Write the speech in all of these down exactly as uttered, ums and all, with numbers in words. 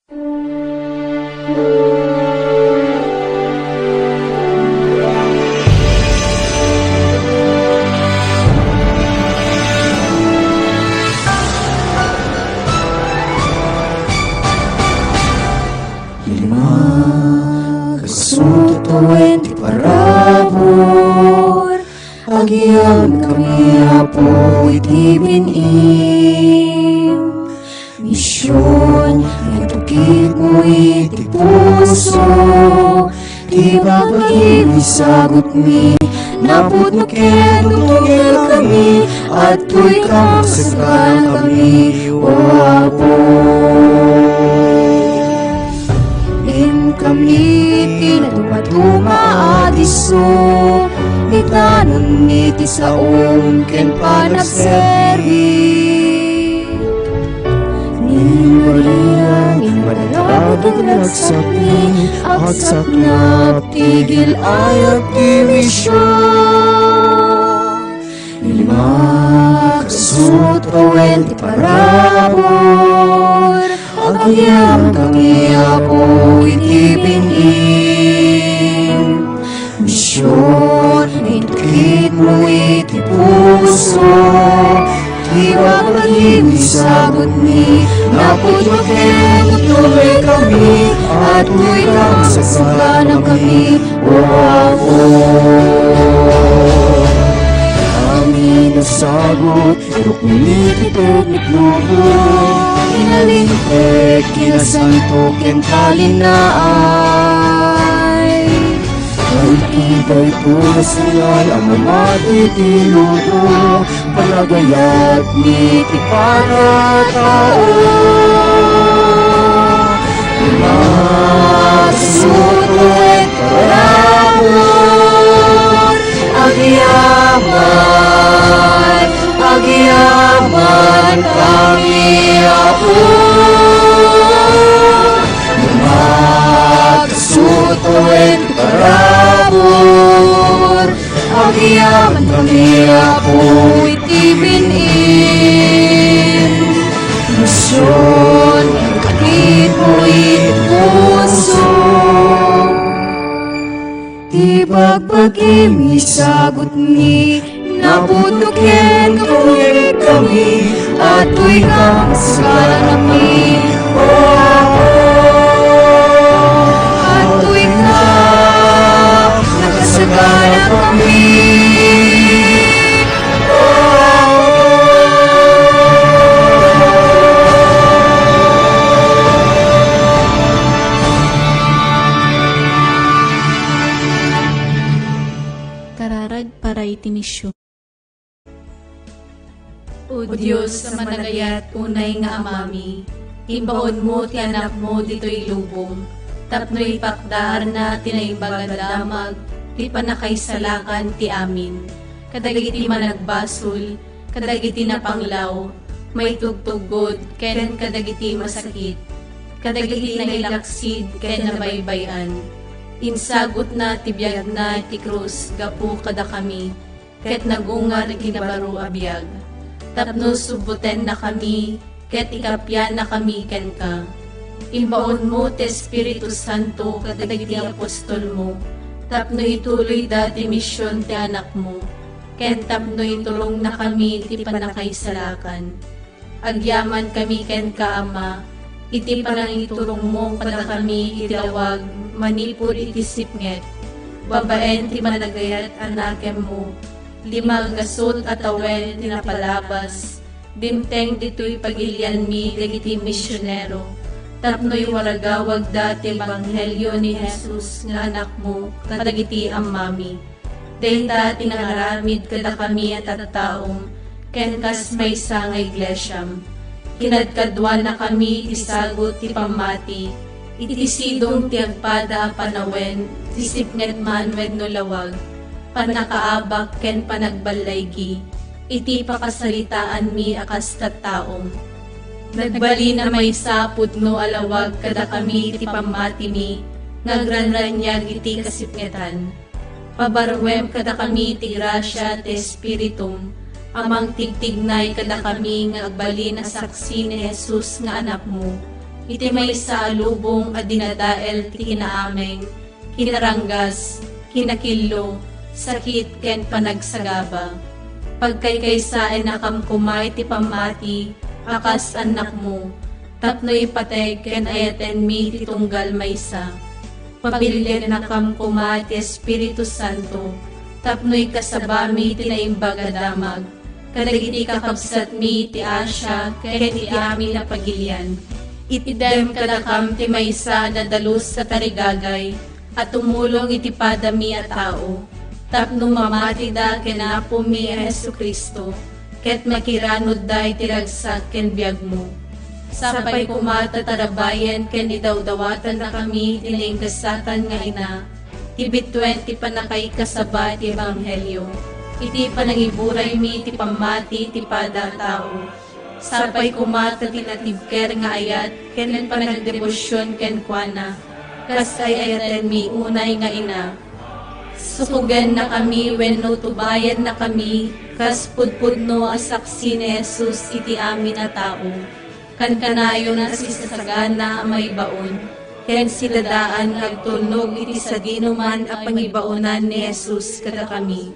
Lima, kasu tawen ti parabur, agyamankami, Apo, iti bin-im. Mision, itukitmo iti puso, ti babagim isagutmi, napudno ken tutugerkami, adtoy ka masaganakami, O Apo. Inkami ti nadumaduma a disso, itanonmi ti saom ken panagserbi. Ni Maria, immadalag nga agsakmi, agsaknap ti gil-ayat ti mision. Lima, kasu tawen ti parabur, agyamankami, Apo, iti bin-im. Mision, itukitmo iti puso, ti babagim isagutmi, napudno ken tutugerkami, adtoy ka masaganakami, O Apo. Amin a sagut, irukni ti teknik lubo, inalingpet, kinasanto, ken talinaay. Iti daytoy a senyal a mamati ti lubo, panagayat ni ti panagtao. Masuroy parabur, agyaman, agyaman kami, Apo. Masuroy parabur, agyaman kami, Apo, iti bin-im. Mision, itukitmo iti puso, ti babagim isagutmi, napudno ken tutugerkami, adtoy ka masaganakami, O Apo. Adtoy ka, masaganakami, O Apo. Kararag para iti mision. O Dios a managayat unay nga Amami, imbaonmo ti Anakmo ditoy lubong, tapno ipakdaarna ti naimbag a damag ti pannakaisalakan ti amin, kadagiti managbasol, kadagiti napanglaw, maitugtuggod, ken kadagiti masakit, kadagiti nailaksid ken nabaybay-an. Insagutna ti biagna iti krus gapu kadakami, ket nagungar iti baro a biag, tapno subbutennakami ket ikapiannakami kenka. Imbaonmo ti Espiritu Santo kadagiti apostolmo, tapno ituloyda ti mision ti Anakmo, ken tapno iturongna kami ti pannakaisalakan. Agyamankami kenka, Ama, iti panangiturongmo kadakami iti lawag manipud iti sipnget, babaen ti managayat a nakemmo. Lima a gasut a tawen ti napalabas, dimteng ditoy pagilianmi dagiti misionero, tapno iwaragawagda ti ebanghelio ni Jesus nga Anakmo kadagiti ammami. Dayta ti nangaramid kadakami a tattaom ken kas maysa nga iglesiam. Kinadkaduanakami ti sagut ti pammati, iti sidong ti agpada a panawen ti sipnget man wenno lawag, pannakaabak ken panagballaygi iti pakasaritaanmi a kas tattaom. Nagbalin a maysa a pudno a lawag kadakami ti pammatimi nga agranraniag iti kasipngetan. Pabarruem kadakami ti grasia ti Espiritum a mangtigtignay kadakami nga agbalin a saksi ni Jesus nga Anakmo, iti maysa a lubong a dinadael ti kinaameng, kinaranggas, kinakillo, sakit, ken panagsagaba. Pagkaykaysaennakam koma iti pammati a kas annakmo, tapno ipateg ken ayatenmi ti tunggal maysa. Pabiliennakam koma ti Espiritu Santo tapno ikasabami ti naimbag a damag kadagiti kakabsatmi iti Asia ken iti amin a pagilian. Itdem kadakam ti maysa a nadalus a tarigagay a tumulong iti padami a tao, tapno mamatida ken Apomi a Jesu-Cristo, ket makiranudda iti ragsak ken biagmo. Sapay koma ta tarabayen ken idawdawatannakami ti naingasatan nga ina, ti bituen ti pannakaikasaba ti ebanghelio, iti panangiburaymi ti pammati ti pada a tao. Sapay koma ta ti natibker nga ayat ken panagdebosion kenkuana, kas ay-ayatenmi unay nga ina. Sukogennakami wenno tubayennakami kas pudpudno a saksi ni Jesus iti amin a tao. Kankanayon a sisasagana a maibaon, ken sidadaan nga agtulnog iti sadinoman a pangibaonan ni Jesus kadakami.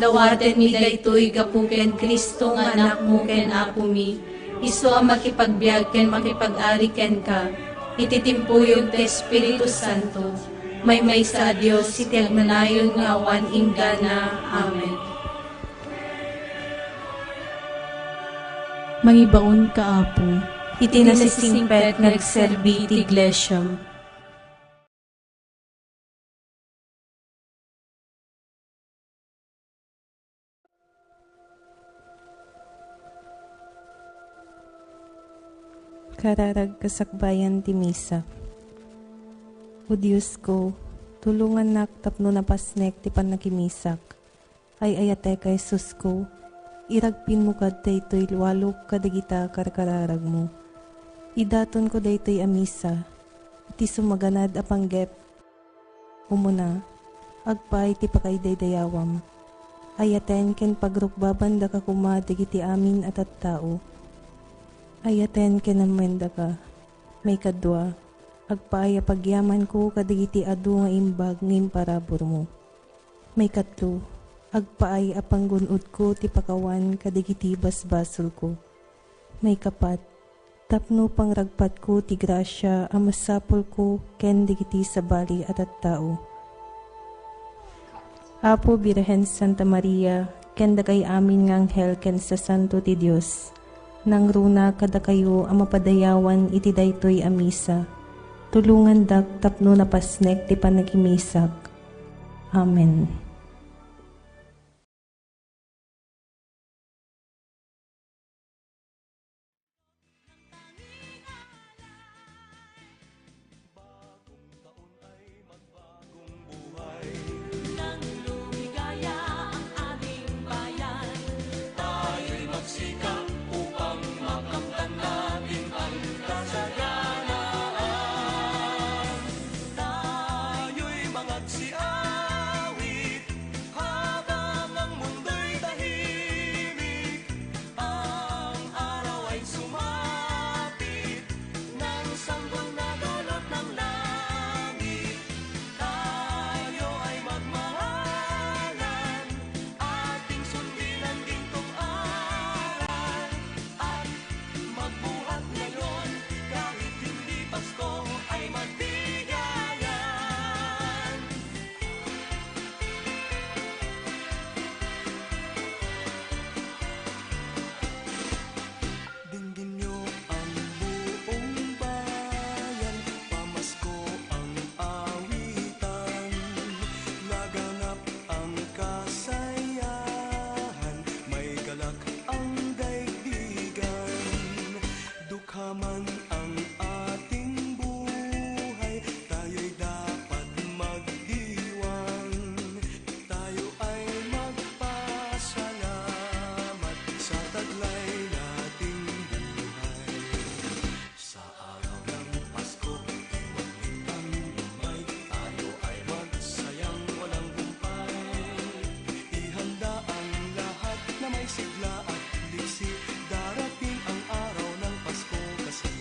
Dawatenmi daytoy gapu ken Cristo nga Anakmo ken Apomi, isu a makipagbiag ken makipag-ari kenka, iti timpuyog ti Espiritu Santo, maymaysa a Dios iti agnanayon nga awan inggana. Amen. Mangibaonka, Apo, iti nasisingpet nga agserbi ti Iglesiam. Kararag kasakbayan ti Misa. O Diosko, tulongannak tapno napasnek ti pannakimisak. Ay-ayatek a Jesusko, iragpinmo kad daytoy lualok kadagita karkararagmo. Idatonko daytoy a Misa, iti sumaganad a panggep. Umuna, agpaay ti pakaidaydayawam. Ayaten ken pagrukbabandaka koma dagiti amin a tattao. Ayaten ken ammoendaka. Maikadua, agpaay a pagyamanko kadagiti adu nga imbag nga imparaburmo. Maikatlo, agpaay a panggun-odko ti pakawan kadagiti basbasolko. Maikapat, tapno pangragpatko ti grasia a masapulko ken dagiti sabali a tattao. Apo, Birhen Santa Maria, ken dakay amin nga anghel ken sasanto ti Dios, nangruna kadakayo a mapadayawan iti daytoy a Misa. Tulongandak tapno napasnek ti pannakimisak. Amen. Nang lumigaya ang ating bayan, tayo'y magsikap upang makamtan natin ang kasaganaan. Tayo'y mangaksi-awit habang ang mundo'y tahimik. Ang araw ay sumapit, nang sanggol na dulot ng langit. Tayo ay magmahalan, ating sundin ang gintong aral, at magbuhat ngayon, kahit hindi Pasko ay magbigayan. Dinggin niyo ang buong bayan, pamasko ang awitan. Laganap ang kasayahan, may galak ang daigdigan. Dukha man ang ating buhay, tayo'y dapat magdiwang. Tayo ay magpasalamat sa taglay nating buhay. Sa araw ng Pasko, iwaglit ang lumay. Tayo ay magsayang walang humpay. Ihanda ang lahat na may sigla at liksi. Darating ang araw ng Pasko kasi.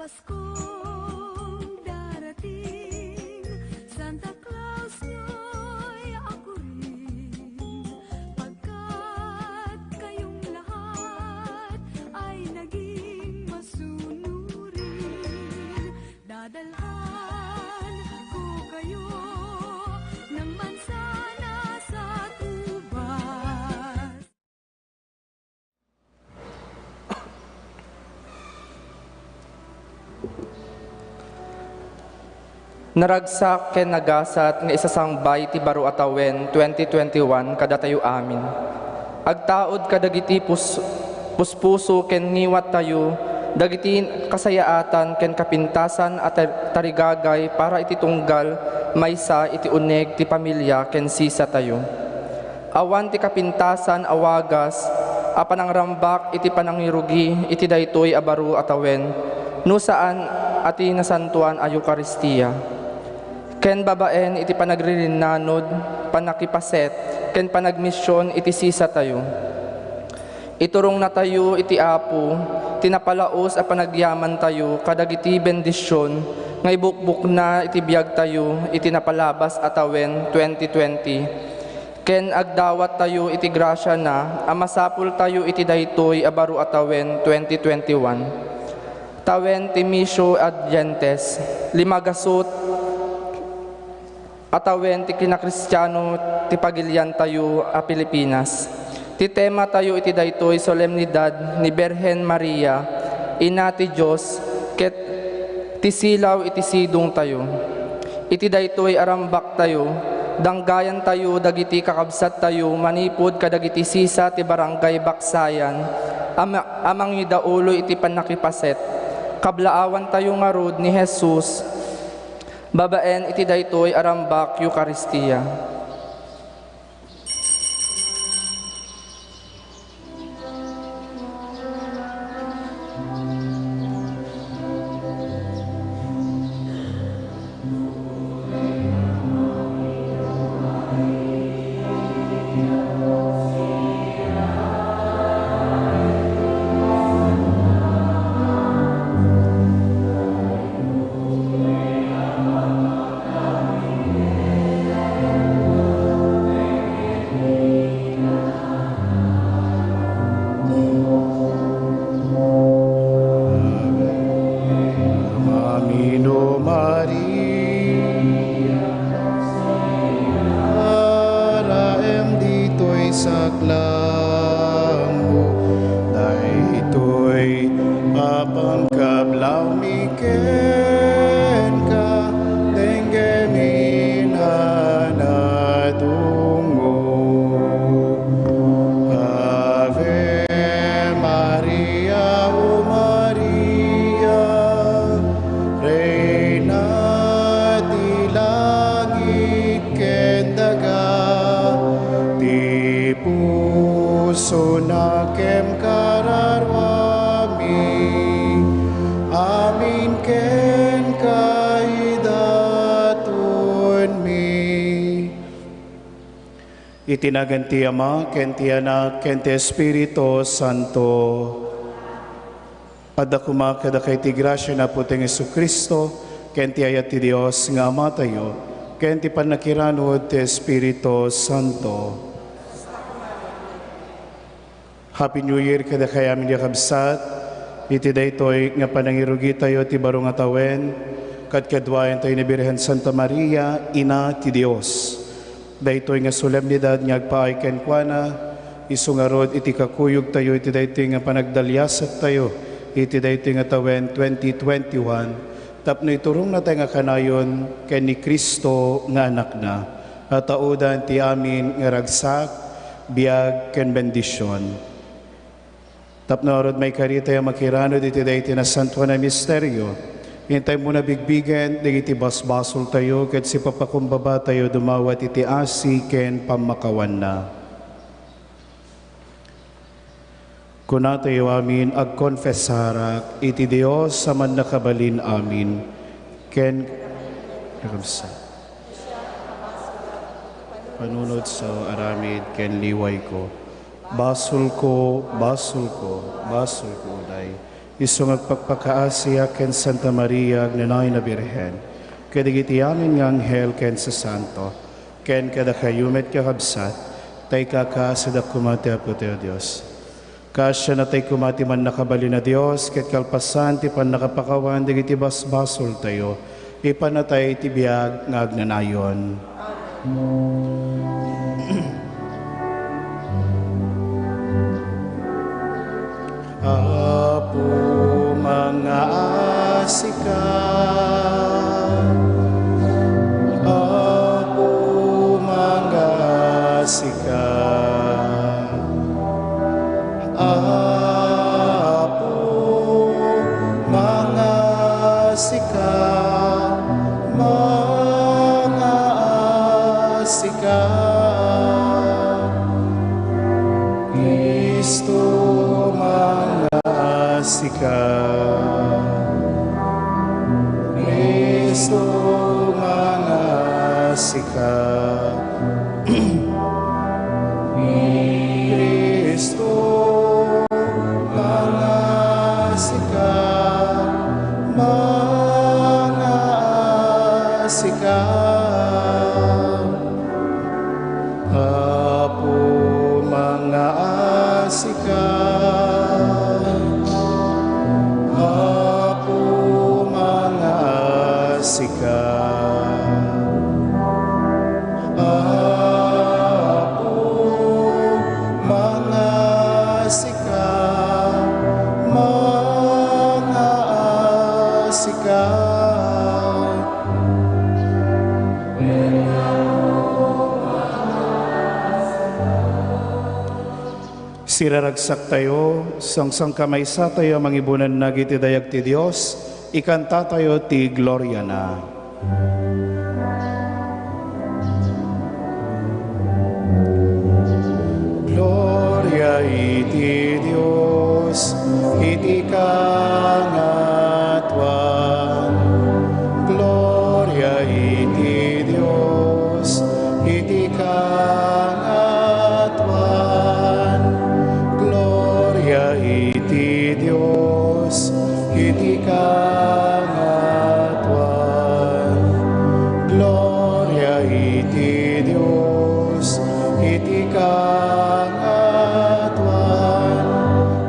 Paskong darating, Santa Claus nyo'y akurin, pagkat kayong lahat ay naging masunurin. Dadalhan ko kayo ng mansanas at ubas. Naragsak ken nagasat nga isasangbay ti baro a tawen twenty twenty-one kadatayo amin. Agtaud kadagiti pus-, puspuso ken ngiwattayo dagiti kasayaatan ken kapintasan a tar-, tarigagay para iti tunggal maysa iti uneg ti pamilia ken sisatayo. Awan ti kapintasan a wagas a panangrambak iti panangirugi iti daytoy a baro a tawen, no saan a ti nasantoan a Eukaristia, ken babaen iti panagririnnanod, pannakipaset, ken panagmision iti sisatayo. Iturongnatayo iti Apo ti napalaus a panagyamantayo kadagiti bendision nga ibukbukna iti biagtayo iti napalabas a tawen twenty twenty. Ken agdawattayo iti grasiana a masapultayo iti daytoy a baro a tawen twenty twenty-one. Tawen ti Missio Adyentes, limagasut a tawen ti kinakristiano ti pagiliantayo a Pilipinas. Ti tematayo iti daytoy solemnidad ni Birhen Maria, Ina ti Dios, ket ti silaw iti sidongtayo. Iti daytoy a rambaktayo, danggayantayo dagiti kakabsattayo manipud kadagiti sisa ti Barangay Baksayan a ma-, a mangidaulo iti pannakipaset. Kablaawantayo ngarud ni Jesus babaen iti daytoy a rambak Eukaristia. Amin, O Maria, araem ditoy saklangmo, daytoy a pangkablawmi kenka, denggem inanadongo. Ave Maria, O Maria, Reyna ti langit ken daga, ti pusona ken kararuami, amin kenka idatonmi. Iti nagan ti Ama, ken ti Anak, ken ti Espiritu Santo. Adda koma kadakayo ti grasia ni Apotayo Jesu-Cristo, ken ti ayat ti Dios nga Amatayo, ken ti pannakiranud ti Espiritu Santo. Happy New Year kadakayo amin a kabsat. Iti daytoy nga panangirugitayo ti baro nga tawen, kadkaduaentayo ni Birhen Santa Maria, Ina ti Dios. Daytoy nga solemnidad nga agpaay kenkuana, isu ngarud iti kakuyogtayo iti daytoy nga panagdaliasattayo iti daytoy nga tawen twenty twenty-one, tapno iturongnatayo nga kanayon ken ni Cristo nga Anakna, a taudan ti amin nga ragsak, biag, ken bendision. Tapno ngarud maikari tayo a makiranud iti daytoy nasantoan a misterio, intay mo nabigbigen dagiti basbasoltayo ket sipapakumbabatayo dumawat iti asi ken pammakawanna. Kunatayo amin, agkonfesarak iti Dios a mannakabalin amin, ken panunot sa aramid ken liwayko. Basolko, basolko, basolko, unay. Isu nga agpakpakaasiak ken Santa Maria, agnanayon a Birhen, kadagiti amin nga anghel ken sasanto, ken kadakayo met, kakabsat, ta ikakaasedak koma ti Apotayo a Dios. Kaasianna tayo koma ti Mannakabalin a Dios, ket kalpasan ti pannakapakawan dagiti basbasoltayo, ipanatayo iti biag nga agnanayon. Apo, mangaasika. Apo, mangaasika. Apo, mangaasika, mangaasika. Kristo, mangaasika. Kristo, mangaasika. Kristo, mangaasika, mangaasika. Apo, mangaasika. Apo, mangaasika. Apo, mangaasika, mangaasika. Siraragsaktayo, sangsangkamaysatayo a mangibunan dagiti dayag ti Dios, ikantatayo ti gloriana. Gloria iti Dios iti kangatoan. Gloria iti Dios iti kangatoan. Gloria iti Dios iti kangatoan. Gloria iti Dios iti kangatoan.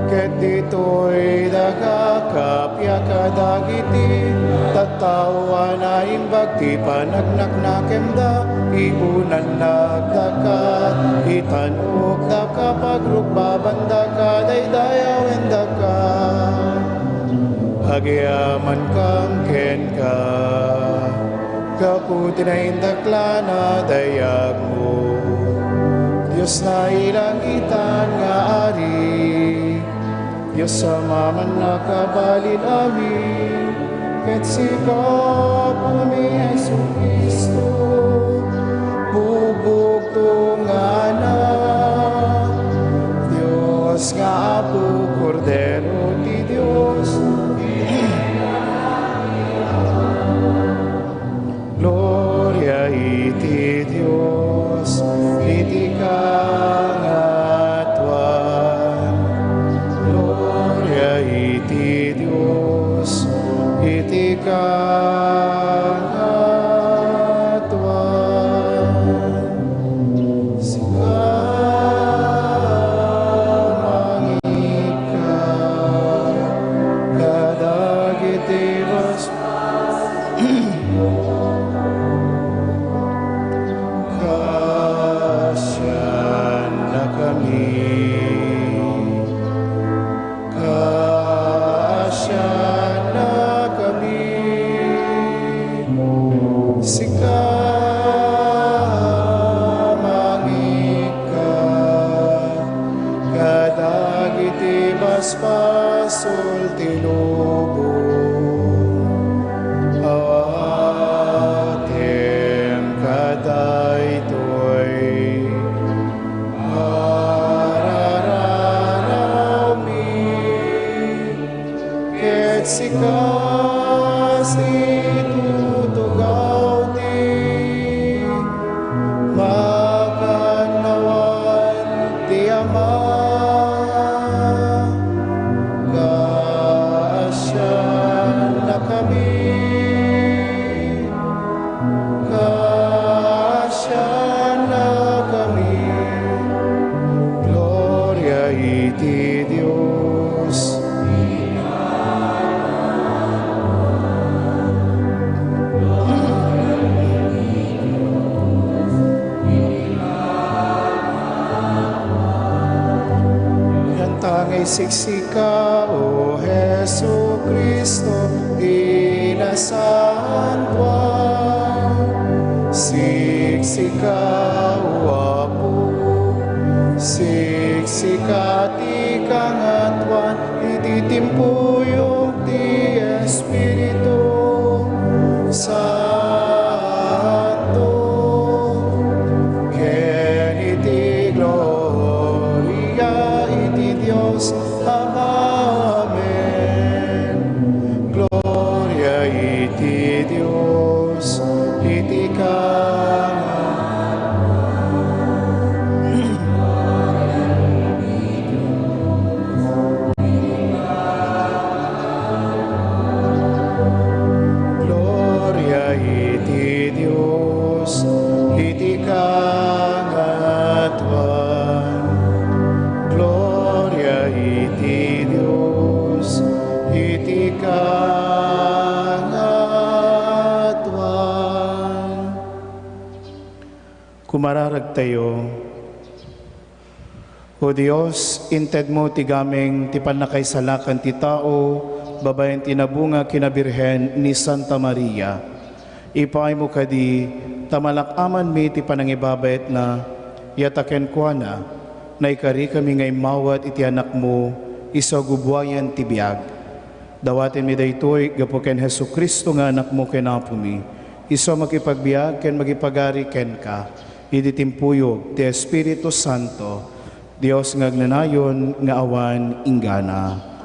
Ket ditoy daga kappia kadagiti tattao a naimbag ti panagnaknakemda, ibunannakdaka, itanukdaka, pagrukbabandaka, daydayawendaka. Agyamankam kenka, gapu ti naindaklan a dayagmo. Dios nailangitan nga Ari, Dios a mamannakabalin amin, ket sika, Apomi Jesu-Cristo, bugbugto nga Anak, Dios nga Apo, Kordero ti Dios. Gloria iti Dios iti kangatoan. Gloria iti Dios iti kangatoan. Sika, mangika kadagiti bas- Kaasiannakami. Kaasiannakami. Sika, mangika kadagiti basbasol ti lubong. Awatem kadaytoy a rararawmi, ket sika situtugaw ti makannawan ti Ama. Siksika, O Jesu-Cristo, ti nasantoan. Siksika, O Apo, siksika ti kangatoan iti timpuyog ti Espiritu Santo. Ken iti gloria iti Dios Ama. Amen. Gloria iti Dios iti kangatoan. Gloria iti Dios iti kangatoan. Gloria iti Dios iti kangatoan. Kumararagtayo. O Dios, intedmo ti gameng ti pannakaisalakan ti tao babaen ti nabunga ken a Birhen ni Santa Maria. Ipaaymo kadi ta malak-amanmi ti panangibabaetna, ya ta kenkuana, naikarikami nga immawat iti Anakmo, isu a gubuayan ti biag. Dawatenmi daytoy gapu ken Jesu-Cristo nga Anakmo ken Apomi, isu a makipagbiag ken makipagari kenka, idi timpuyog ti Espiritu Santo, Dios nga agnanayon nga awan inggana.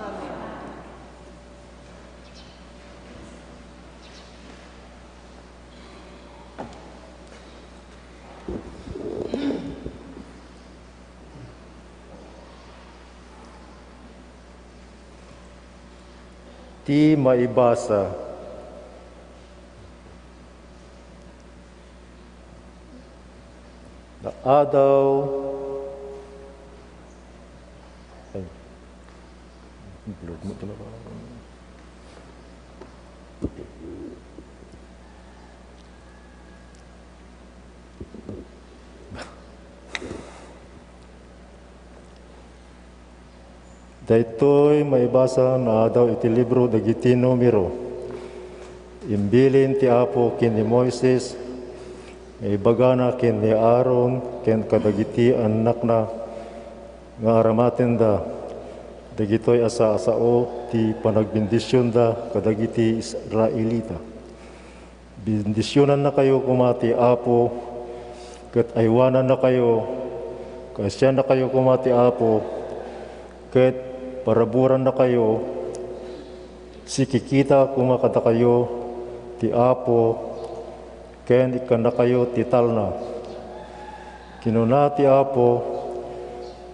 Ti maibasa. Naadaw. Ay. Upload mo ito na ba? Daytoy maibasa naadaw iti libro dagiti Numero. Imbilin ti Apo ken ni Moises nga ibagana ken ni Aaron ken kadagiti annakna nga aramatenda dagitoy a sa-, a sao ti panagbendisionda kadagiti Israelita. Bendisionannakayo koma ti Apo, ket aywanannakayo, kaasiannakayo koma ti Apo, ket paraburannakayo. Sikikita koma kadakayo ti Apo, ken ikkannakayo ti talna. Kinuna ti Apo,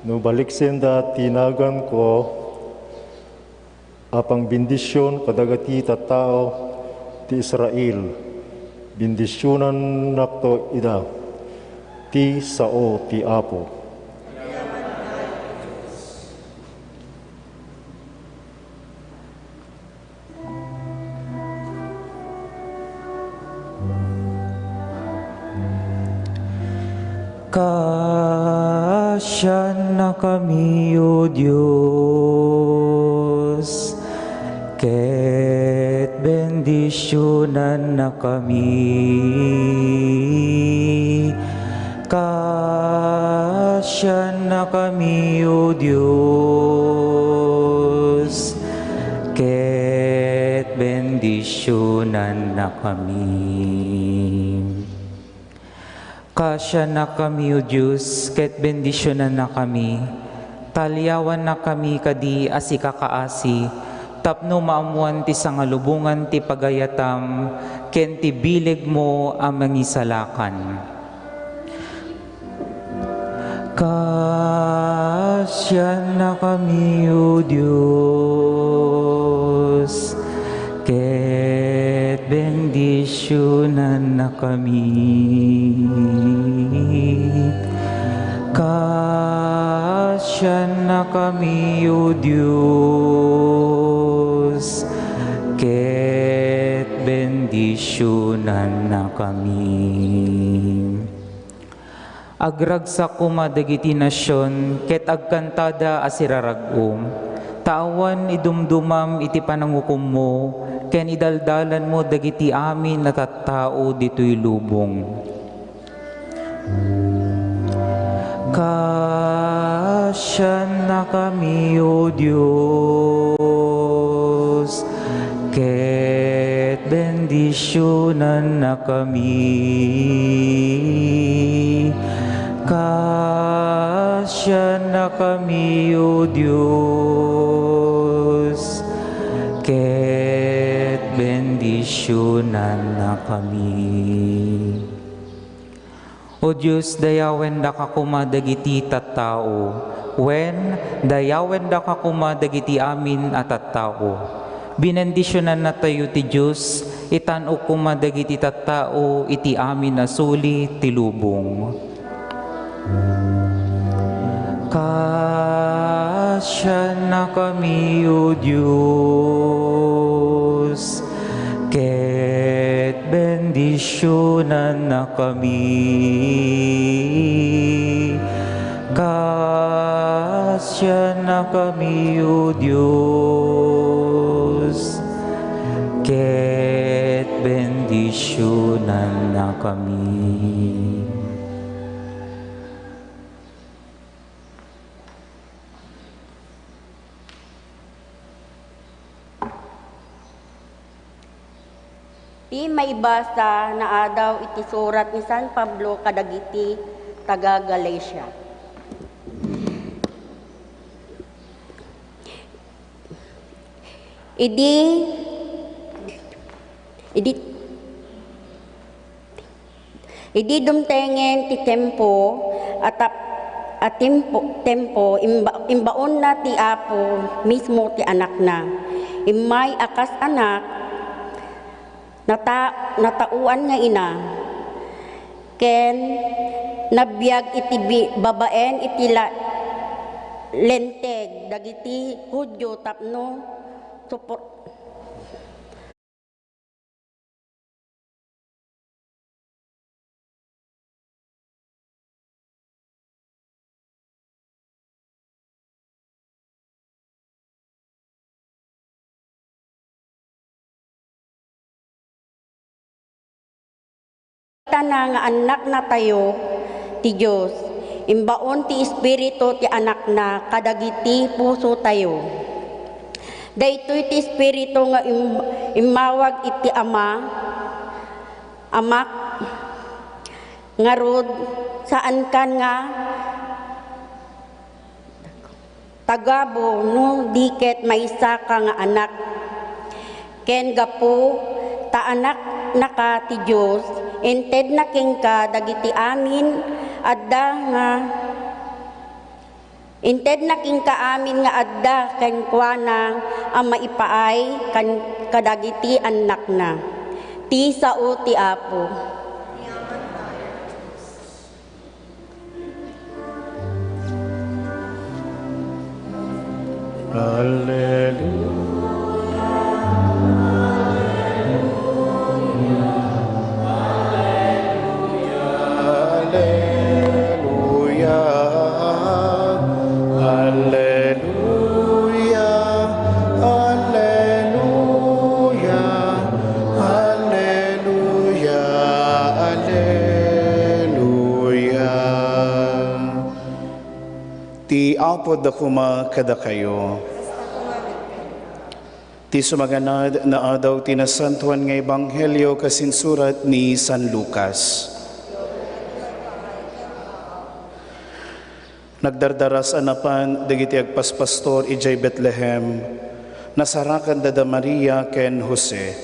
no baliksenda ti naganko, a pangbendision kadagiti tattao ti Israel, bendisionannakto ida, ti sao ti Apo. Kaasiannakami, O Dios, ket bendisionannakami. Kaasiannakami, O Dios, ket bendisionannakami. Kaasiannakami, O Dios, ket bendisionannakami. Talyawannakami kadi a sika kaasi, tapno maammoan ti sangalubongan ti pagayatam ken ti bilegmo a mangisalakan. Kaasiannakami, O Dios, ket bendisionannakami. Kaasiannakami, O Dios, ket bendisionannakami. Agragsak koma dagiti nasion ket agkantada a sirarag-o. Ta awan idumdumam iti panangukommo ken idaldalanmo dagiti amin a tattao ditoy lubong. Kaasiannakami, O Dios, ket bendisionannakami. Kaasiannakami, O Dios, ket bendisionannakami. O Dios, dayawendaka koma dagiti tattao, wen, dayawendaka koma dagiti amin a tattao. Binendisionannatayo ti Dios, itan-ok koma dagiti tattao iti amin a suli ti lubong. Kaasiannakami, O Dios, ket bendisionannakami. Kaasiannakami, O Dios, ket bendisionannakami. Ti maibasa naadaw iti surat ni San Pablo kadagiti taga-Galacia. Idi, idi, Idi dumtengen ti tiempo, a tap-, a tiempo, tiempo, imba-, imbaonna ti Apo mismo ti Anakna. Immay a kas anak, nata-, nataoan nga ina, ken nabiag iti bi-, babaen iti la-, linteg dagiti Judio tapno supor-, Tana nga annaknatayo ti Dios, imbaon ti Espiritu ti Anakna kadagiti pusotayo. Daytoy ti Espiritu nga im-, immawag iti Ama, Amak, ngarud, saankan nga tagabu no di ket maysaka nga anak. Ken gapu ta anaknaka ti Dios, intedna kenka dagiti amin adda nga, intedna kenka amin nga adda kenkuana a maipaay kan-, kadagiti annakna. Ti sao ti Apo. Alleluia, alleluia, alleluia, alleluia, alleluia. Ti Apo adda koma kadakayo. Ti sumaganad nga adaw ti Nasantoan nga Ebanghelio kas insurat ni San Lucas. Nagdardaras a napan dagiti agpaspastor idiay Betlehem. Nasarakanda da Maria ken Jose,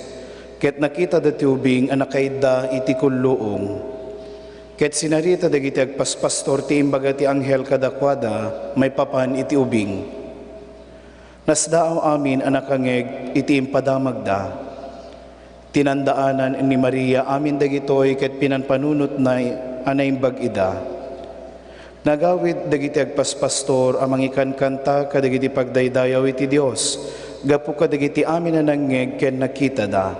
ket nakitada ti ubing a nakaidda iti kulluong. Ket sinarita dagiti agpaspastor ti imbaga ti anghel kadakuada maipapan iti ubing. Nasdaaw amin a nakangngeg iti impadamagda. Tinandaanan ni Maria amin dagitoy ket pinanpanunotna a naimbag ida. Nagawid dagiti agpaspastor a mangikankanta kadagiti pagdaydayaw iti Dios gapu kadagiti amin a nangngeg ken nakitada.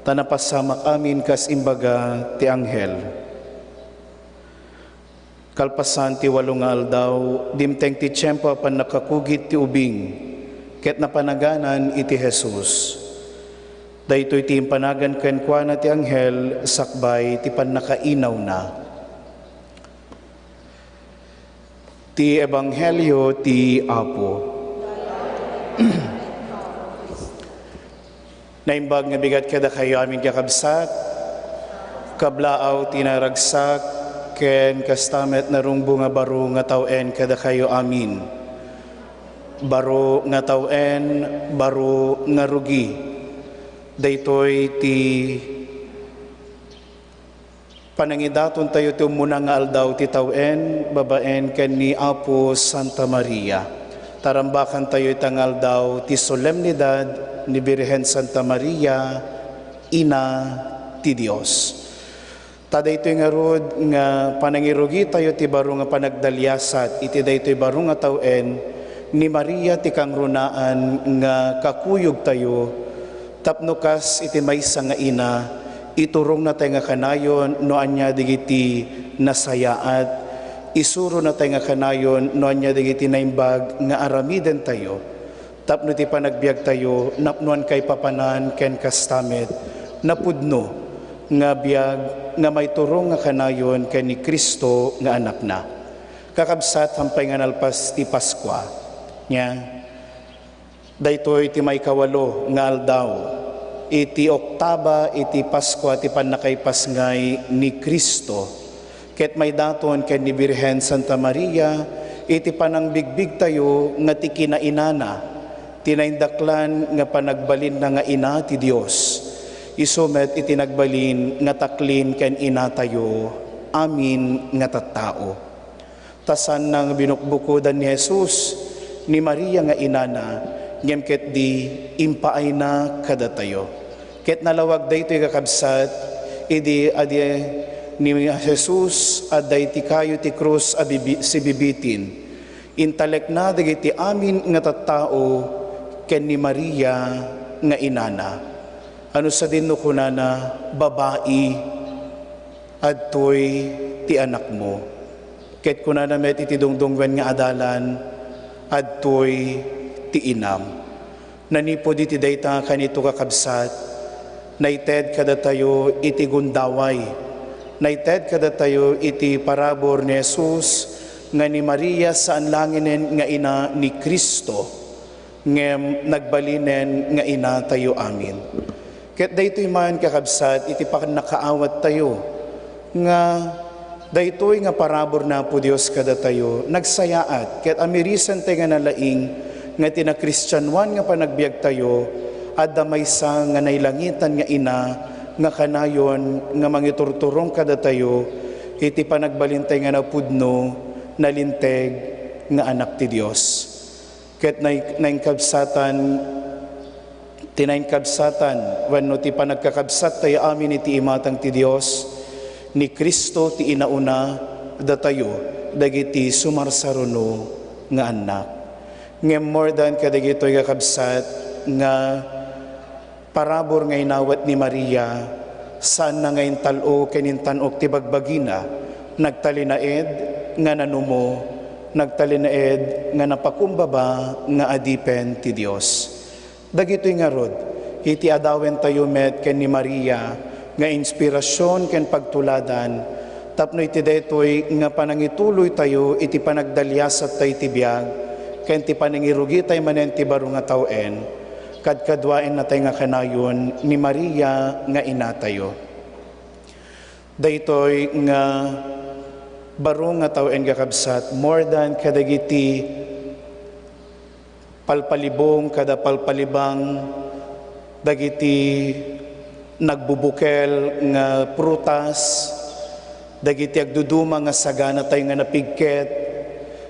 Ta napasamak amin kas imbaga ti anghel. Kalpasan ti walo nga aldaw, dimteng ti tiempo a pannakakugit ti ubing, ket napanaganan iti Jesus. Daytoy ti impanagan kenkuana ti anghel sakbay ti pannakainawna. Ti Ebanghelio ti Apo. Naimbag nga bigat kadakayo amin, kakabsat, kablaaw ti naragsak, ken kasta met narungbo nga baro nga taw-en kadakayo amin. Baro nga taw-en, baro nga rugi. Daytoy ti panangidaton tayo ti ummuna nga aldaw ti taw-en babaen ken ni Apo Santa Maria. Tarambakantayo ita nga aldaw ti solemnidad ni Birhen Santa Maria, Ina ti Dios. Ta daytoy ngarud nga panangirugitayo ti baro nga panagdaliasat iti daytoy baro nga taw-en ni Maria ti kangrunaan nga kakuyogtayo, tapno kas iti maysa nga ina, iturongnatay nga kanayon no ania dagiti nasayaat, isuronatay nga kanayon no ania dagiti naimbag nga aramidentayo, tapno ti panagbiagtayo napnoan kaipapanan ken kasta met napudno nga biag nga maiturong nga kanayon ken ni Cristo nga Anakna. Kakabsat, hampay nga nalpas ti Paskua, nia, daytoy ti maikawalo nga aldaw iti oktaba iti Paskua ti pannakaipasngay ni Cristo, ket maidaton ken ni Birhen Santa Maria iti panangbigbigtayo nga ti kinainana, ti naindaklan nga panagbalinna nga ina ti Dios, isu met iti nagbalin nga taklin ken inatayo amin nga tattao. Ta saanna nga binukbukodan ni Jesus ni Maria nga inana, ngem ketdi impaayna kadatayo. Ket nalawag daytoy, kakabsat, idi adi ni Jesus adda iti kayo ti krus a bibi-, sibibitin. Intalekna dagiti amin nga tattao ken ni Maria nga inana. Ano sadin no kunana, "Babai, adtoy ti anakmo." Ket kunana met iti dungdungwen nga adalan, "Adtoy ti inam." Nanipud iti dayta nga kanito, kakabsat, naited kadatayo iti gundaway. Naited kadatayo iti parabur ni Jesus nga ni Maria saan langinen nga ina ni Cristo, ngem nagbalinen nga inatayo amin. Ket daytoy man, kakabsat, iti pannakaawattayo nga daytoy nga parabur ni Apo Dios kadatayo, nagsayaat ket amirisantay nga nalaing nga ti nakristianoan nga panagbiagtayo, adda maysa nga nailangitan nga ina nga kanayon nga mangiturturong kadatayo iti panagbalintay nga napudno, nalinteg nga anak ti Dios. Ket nay-, nainkabsatan, ti nainkabsatan wenno ti panagkakabsattayo amin iti imatang ti Dios, ni Cristo ti inauna datayo dagiti sumarsaruno nga annak. Ngem more than kadagitoy, kakabsat, nga parabur nga inawat ni Maria, saanna nga intal-o ken intan-ok ti bagbagina, nagtalinaed nga nanumo, nagtalinaed nga napakumbaba nga adipen ti Dios. Dagitoy ngarud, iti adawentayo met ken ni Maria nga inspirasion ken pagtuladan, tapno iti daytoy nga panangituloytayo iti panagdaliasattayo iti biag ken ti panangirugitay manen ti baro nga tawen, kadkaduaennatay nga kanayon ni Maria nga inatayo. Daytoy nga baro nga tawen, kakabsat, more than kadagiti palpalibong kada palpalibang, dagiti nagbubukel nga prutas, dagiti agduduma nga saganatayo nga napigket,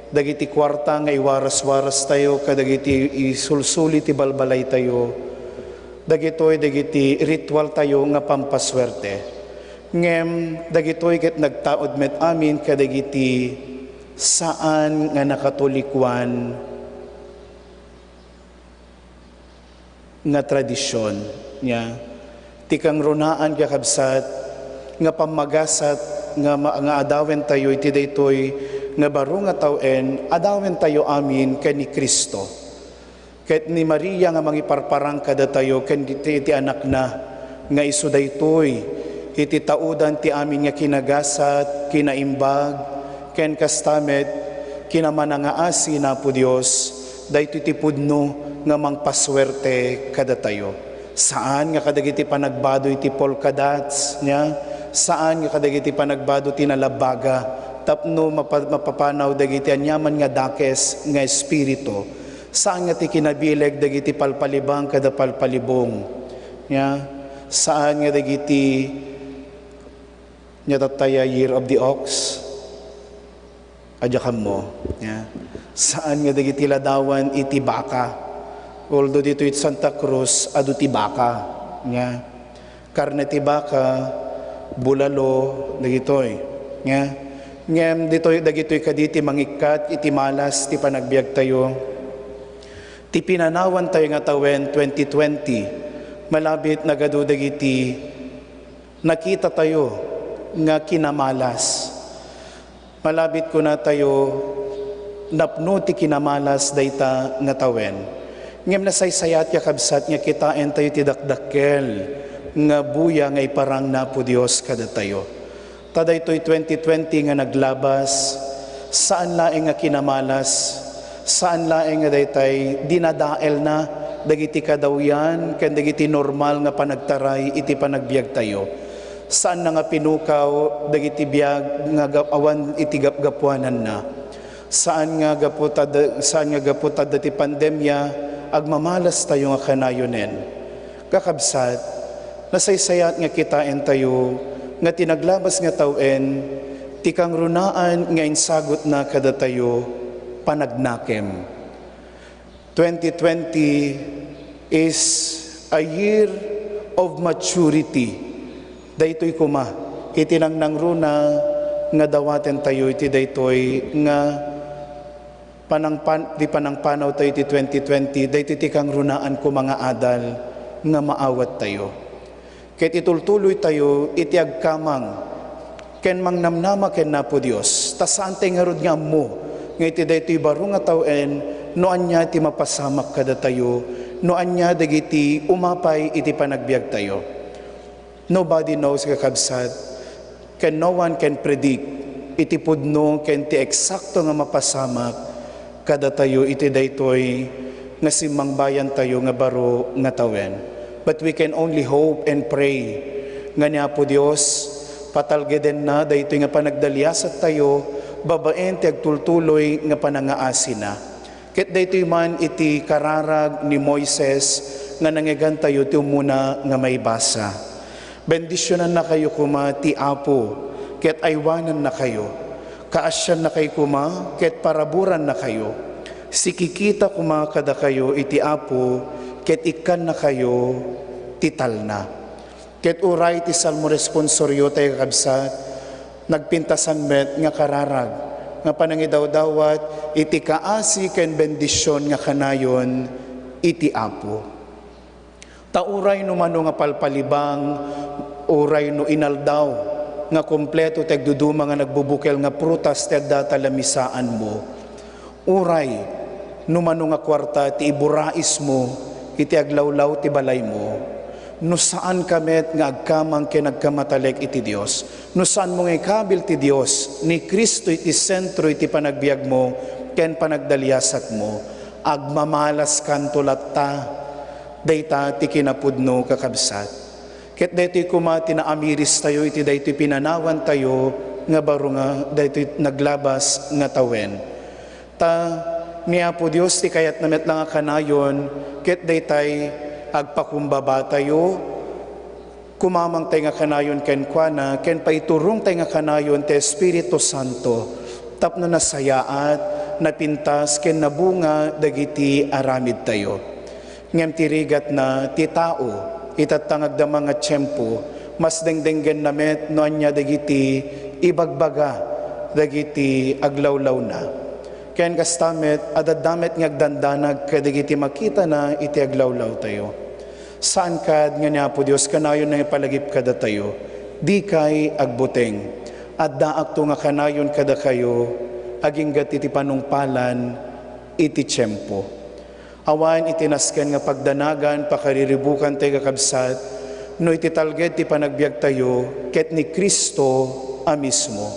dagiti kuarta nga iwaras-warastayo kadagiti isulsuli ti balbalaytayo, dagitoy dagiti ritualtayo nga pampasuerte. Ngem dagitoy ket nagtaud met amin kadagiti saan nga nakatolikoan nga tradision, nia. Ti kangrunaan, kakabsat, nga pammagasat nga, ma-, nga adawentayo iti daytoy nga baro nga tawen, adawentayo amin ken ni Cristo. Ket ni Maria nga mangiparparang kadatayo ken iti, iti anakna, nga isu daytoy iti taudan ti amin nga kinagasat, kinaimbag, ken kasta met kinamanangaasi ni Apo Dios, daytoy ti pudno nga mangpasuerte kadatayo. Saan nga kadagiti panagbado iti polka dots, nia? Saan nga kadagiti panagbado ti nalabaga tapno mapa-, mapapanaw dagiti aniaman nga dakes nga espiritu. Saan nga ti kinabileg dagiti palpalibang kada palpalibong. Nia? Saan nga dagiti, nia tattaya, Year of the Ox? Adda kammo, nia? Saan nga dagiti ladawan iti baka? Although ditoy Santa Cruz, adu ti baka, nia? Karne ti baka, bulalo, dagitoy, nia? Ngem ditoy, dagitoy kadi ti mangikkat iti malas ti panagbiagtayo. Ti pinanawantayo nga tawen twenty twenty, malabit nagadu dagiti nakitatayo nga kinamalas. Malabit kunatayo, napno ti kinamalas dayta nga tawen. Ngem nasaysayaat, kakabsat, nga kitaentayo ti dakdakkel nga buya nga iparang ni Apo Dios kadatayo. Ta daytoy twenty twenty nga naglabas, saan laeng nga kinamalas, saan laeng nga daytay dinadaelna dagiti kadawyan ken dagiti normal nga panagtaray iti panagbiagtayo. Saanna nga pinukaw dagiti biag nga gap-, awan iti gapgapuananna. Saan nga gapu ta da-, saan nga gapu ta dati pandemia, agmamalastayo nga kanayonen. Kakabsat, nasaysayaat nga kitaentayo nga ti naglabas nga tawen, ti kangrunaan nga insagutna kadatayo, panagnakem. Twenty twenty is a year of maturity. Daytoy koma iti nangnangruna nga dawatentayo iti daytoy nga panangpan-, ti panangpanawtayo iti twenty twenty, daytoy ti kangrunaan koma nga adal nga maawattayo. Ket itultuloytayo iti agkamang ken mangnamnama ken Apo Dios, ta saantay ngarud nga ammo nga iti daytoy baro nga tawen no ania ti mapasamak kadatayo, no ania dagiti umapay iti panagbiagtayo. Nobody knows, kakabsat, ken no one can predict iti pudno ken ti eksakto nga mapasamak kadatayo iti daytoy nga simmangbayantayo nga baro nga tawen. But we can only hope and pray nga ni Apo Dios, patalgedenna daytoy nga panagdaliasattayo babaen ti agtultuloy nga panangaasina. Ket daytoy man iti kararag ni Moises nga nangigantayo ti umuna nga maibasa. Bendisionannakayo koma ti Apo ket aywanannakayo. Kaasiannakayo koma ket paraburannakayo. Sikikita koma kadakayo iti Apo ket ikkannakayo ti talna. Ket uray ti Salmo responsorio tayo, kakabsat, nagpintasan met nga kararag nga panangidawdawat iti kaasi ken bendision nga kanayon iti Apo. Ta uray no mano nga palpalibang, uray no inaldaw nga kompleto ti agduduma nga nagbubukel nga prutas ti adda ta lamisaanmo, uray no mano nga kuarta ti iburaismo iti aglawlaw ti balaymo, no saanka met nga agkamang ken agkamatalek iti Dios, no saanmo nga ikabil ti Dios, ni Cristo iti sentro iti panagbiagmo ken panagdaliasatmo, agmamalaskanto latta. Dayta ti kinapudno, kakabsat. Ket daytoy koma ti naamiristayo iti daytoy pinanawantayo nga baro nga daytoy naglabas nga tawen. Ta ni Apo Dios ti kayatna met la nga kanayon, ket daytay agpakumbabatayo, kumamangtay nga kanayon kenkuana, ken paiturongtay nga kanayon ti Espiritu Santo tapno nasayaat, napintas, ken nabunga dagiti aramidtayo. Ngem ti rigatna, ti tao, itatta nga agdama nga tiempo, mas dengdenggenna met no ania dagiti ibagbaga dagiti aglawlawna. Ken kasta met, adda met nga agdandanag kadagiti makitana iti aglawlawtayo. Saan kad nga ni Apo Dios kanayon nga ipalagip kadatayo, dikay agbuteng. Addaakto nga kanayon kadakayo, agingga iti panungpalan iti tiempo. Awan iti nasken nga pagdanagan, pakariribukan tayo, kakabsat, no iti talged ti panagbiagtayo ket ni Cristo a mismo.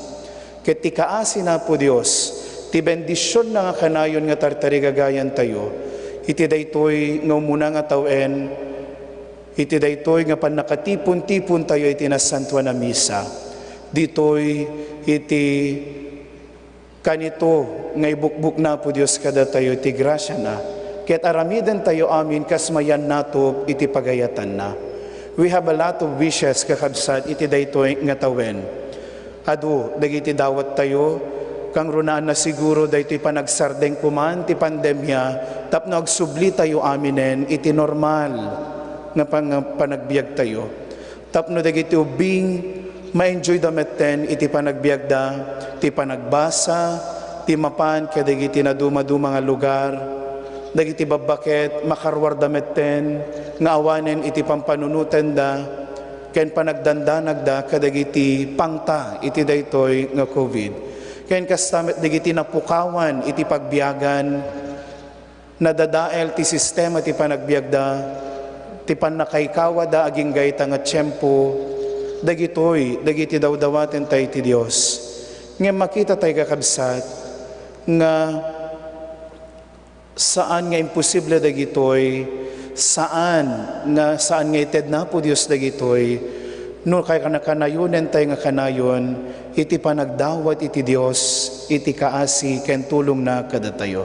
Ket ti kaasi na Apo Dios, ti bendisionna nga kanayon nga tartarigagayan tayo, iti daytoy nga umuna nga tawen, iti daytoy nga pannakatipon-tipon tayo iti Nasantoan a Misa. Ditoy iti kanito nga ibukbok na Apo Dios kadatayo iti grasiana, ket aramiden tayo amin kas mayan natop iti pagayatanna. We have a lot of wishes, kakabsat, iti daytoy nga tawen. Adu dagiti dawat tayo, kangrunaanna siguro daytoy panagsardeng kuman ti pandemia tapno agsubli tayo aminen iti normal nga pang-, panagbiag tayo. Tapno dagiti ubbing, ma-enjoy da metten iti panagbiagda, ti panagbasa, ti mapan kadagiti naduma-duma nga lugar, dagiti babbaket, makaruar da metten nga awanen iti pampanunotenda ken panagdandanagda kadagiti pangta iti daytoy nga covid. Ken kasta met dagiti napukawan iti pagbiagan, nadadael ti sistema ti panagbiagda, ti pannakaykawada agingga ita nga tiempo, dagitoy dagiti dawdawaten tayo ti Dios. Ngem makita tayo, kakabsat, nga saan nga imposible dagitoy, saan nga, saan nga ited na Apo Dios dagitoy, no kay kanakanayonen tayo nga kanayon iti panagdawat iti Dios, iti kaasi ken tulongna kadatayo.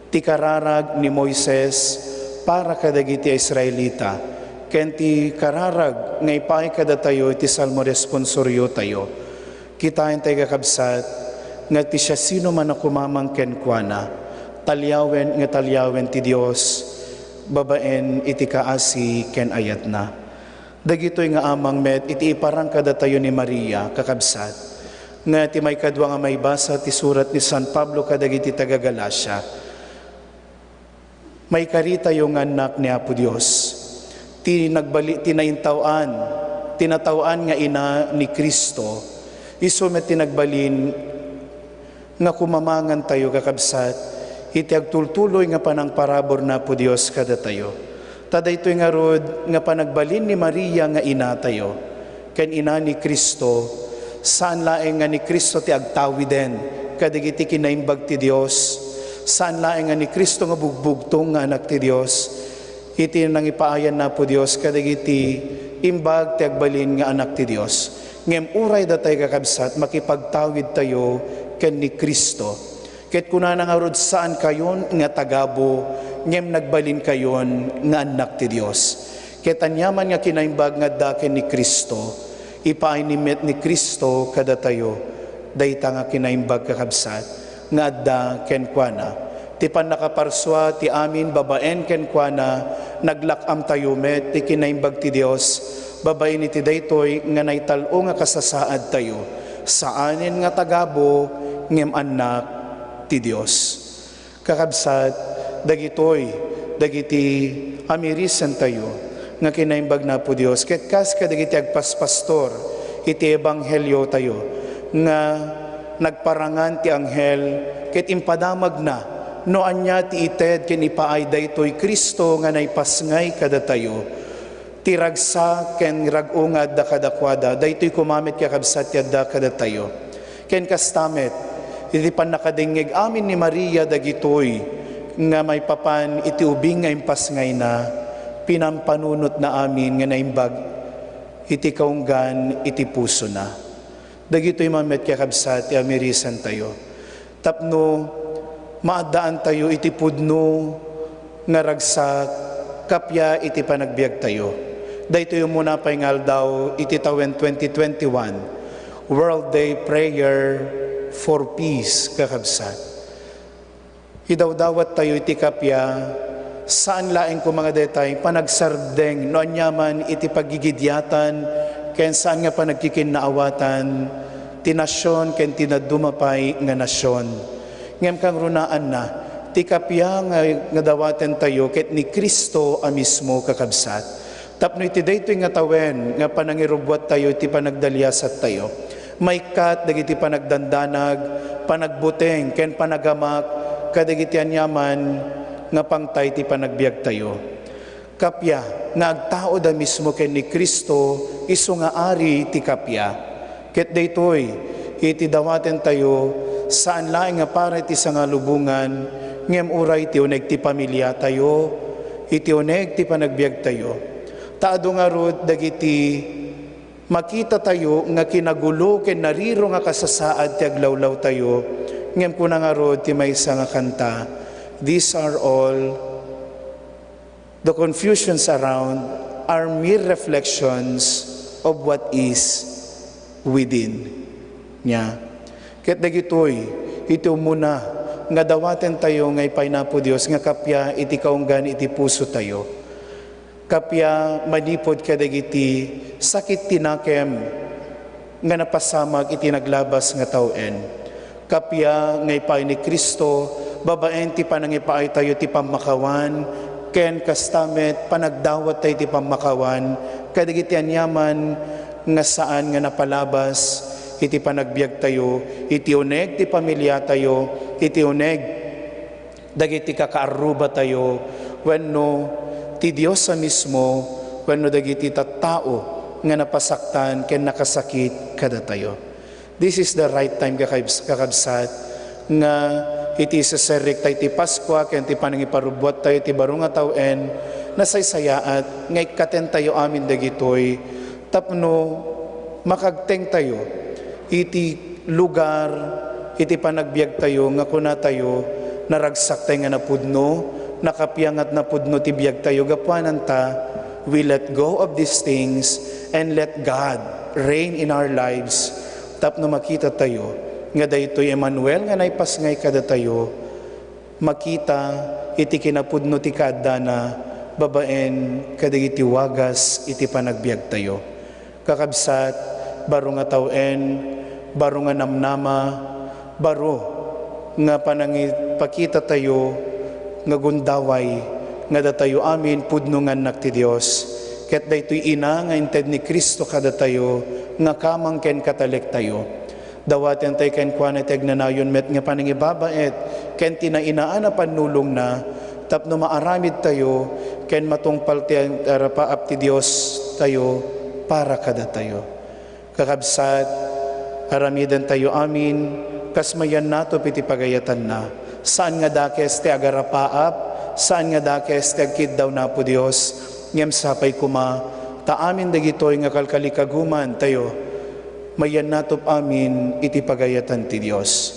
Ti kararag ni Moises para kadagiti Israelita, ken ti kararag nga ipaay kadatayo iti Salmo responsorio tayo. Kitaen tayo, kakabsat, nga ti siasinoman a kumamang kenkuana, taliawen nga taliawen ti Dios babaen iti kaasi ken ayatna. Dagitoy nga amang met iti iparang kadatayo ni Maria, kakabsat, nga ti maikadua nga maibasa ti surat ni San Pablo kadagiti taga-Galacia. Maikaritayo nga annak ni Apo Dios. Ti nagbali-, ti naintaw-an, ti nataw-an nga ina ni Cristo, isu met ti nagbalin nga kumamangan tayo, kakabsat, iti agtultuloy nga panangparabur na Apo Dios kadatayo. Ta daytoy ngarud nga panagbalin ni Maria nga inatayo ken ina ni Cristo, saan laeng nga ni Cristo ti agtawiden kadagiti kinaimbag ti Dios, saan laeng nga ni Cristo nga bugbugtong nga Anak ti Dios, iti nangipaayan na Apo Dios kadagiti imbag ti agbalin nga anak ti Dios. Ngem uray datay, kakabsat, makipagtawid tayo ken ni Cristo. Ket kunana ngarud, "Saan kayon nga tagabu, ngem nagbalin kayon nga annak ti Dios." Ket aniaman nga kinaimbag nga adda ken ni Cristo, ipaayni met ni Cristo kadatayo dayta nga kinaimbag, kakabsat, nga adda kenkuana. Ti pannakaparsua ti amin babaen kenkuana, naglak-amtayo met ti kinaimbag ti Dios babaen iti daytoy nga naital-o nga kasasaadtayo, saanen nga tagabu, ngem annak ti Dios. Kakabsat, dagitoy dagiti amirisentayo nga kinaimbag na Apo Dios, ket kas kadagiti agpaspastor iti ebangheliotayo nga nagparangan ti anghel ket impadamagna no ania ti ited ken ipaay daytoy Cristo nga naipasngay kadatayo. Ti ragsak ken rag-o nga adda kadakuada, daytoy koma met, kakabsat, ti adda kadatayo. Ken kasta met, iti pannakadengngeg amin ni Maria dagitoy nga maipapan iti ubing nga impasngayna, pinampanunotna amin nga naimbag iti kaunggan iti pusona. Dagitoy man met, kakabsat, ti amirisentayo tapno maaddaantayo iti pudno nga ragsak, kappia iti panagbiagtayo. Daytoy umuna pay nga aldaw iti tawen twenty twenty-one, World Day Prayer for Peace, kakabsat. Idawdawattayo iti kappia, saan laeng koma nga daytay panagsardeng no aniaman iti paggigidiatan ken saan nga panagkikinnaawatan ti nasion ken ti dadduma pay nga nasion. Ngem kangrunaanna, ti kappia nga, nga dawatentayo ket ni Cristo a mismo, kakabsat. Tapno iti daytoy nga tawen nga panangirubbuattayo iti panagdaliasattayo, Maikkat dagiti panagdandanag, panagbuteng, ken panagamak kadagiti aniaman nga pangtay ti panagbiagtayo. Kappia nga agtaoda mismo ken ni Cristo, isu nga Ari ti kappia. Ket daytoy iti dawatentayo, saan laeng nga para iti sangalubongan, ngem uray iti uneg ti pamiliatayo, iti uneg ti panagbiagtayo. Ta adu ngarud dagiti makitatayo nga kinagulo ken nariro nga kasasaad ti aglawlawtayo, ngem kuna ngarud ti maysa nga kanta, "These are all the confusions around are mere reflections of what is within." Nia, ket dagitoy iti umuna nga dawatentayo nga ipay ni Apo Dios nga kappia iti kaunggan iti pusotayo. Kappia manipud kadagiti sakit ti nakem nga napasamak iti naglabas nga tawen. Kappia nga ipay ni Cristo babaen ti panangipaaytayo ti pammakawan, ken kasta met panagdawattayo ti pammakawan kadagiti aniaman nga saan nga napalabas iti panagbiagtayo, iti uneg ti pamiliatayo, iti uneg dagiti kakaarrubatayo wenno ti Dios a mismo wenno dagiti tattao nga napasaktan ken nakasakit kadatayo. This is the right time, kakabs-, kakabsat, nga iti iseserrektayo ti Paskua ken ti panangiparubbuattayo ti baro nga tawen, nasaysayaat nga ikkatentayo amin dagitoy tapno makagtengtayo iti lugar iti panagbiagtayo nga kunatayo, naragsaktay nga napudno, nakapiangat napudno ti biagtayo gapuanan ta, we let go of these things and let God reign in our lives tapno makitatayo nga daytoy Emmanuel nga naipasngay kadatayo, makita iti kinapudno ti kaaddana babaen kadagiti wagas iti panagbiagtayo. Kakabsat, baro nga tawen, baro nga namnama, baro nga panangipakitatayo nga gundaway nga datayo amin pudno nga annak ti Dios. Ket daytoy ina nga inted ni Cristo kadatayo nga kamang ken katalektayo. Dawatentayo kenkuana ti agnanayon met nga panangibabaet ken ti nainaan a pannulongna tapno maaramidtayo ken matungpal ti arapaap ti Diostayo para kadatayo. Kakabsat, aramidentayo amin kas mayannatop iti pagayatanna. Saan nga dakes ti agarapaap, saan nga dakes ti agkiddaw ni Apo Dios, ngem sapay koma ta amin dagitoy nga kalkalikagumantayo, mayannatop amin iti pagayatan ti Dios.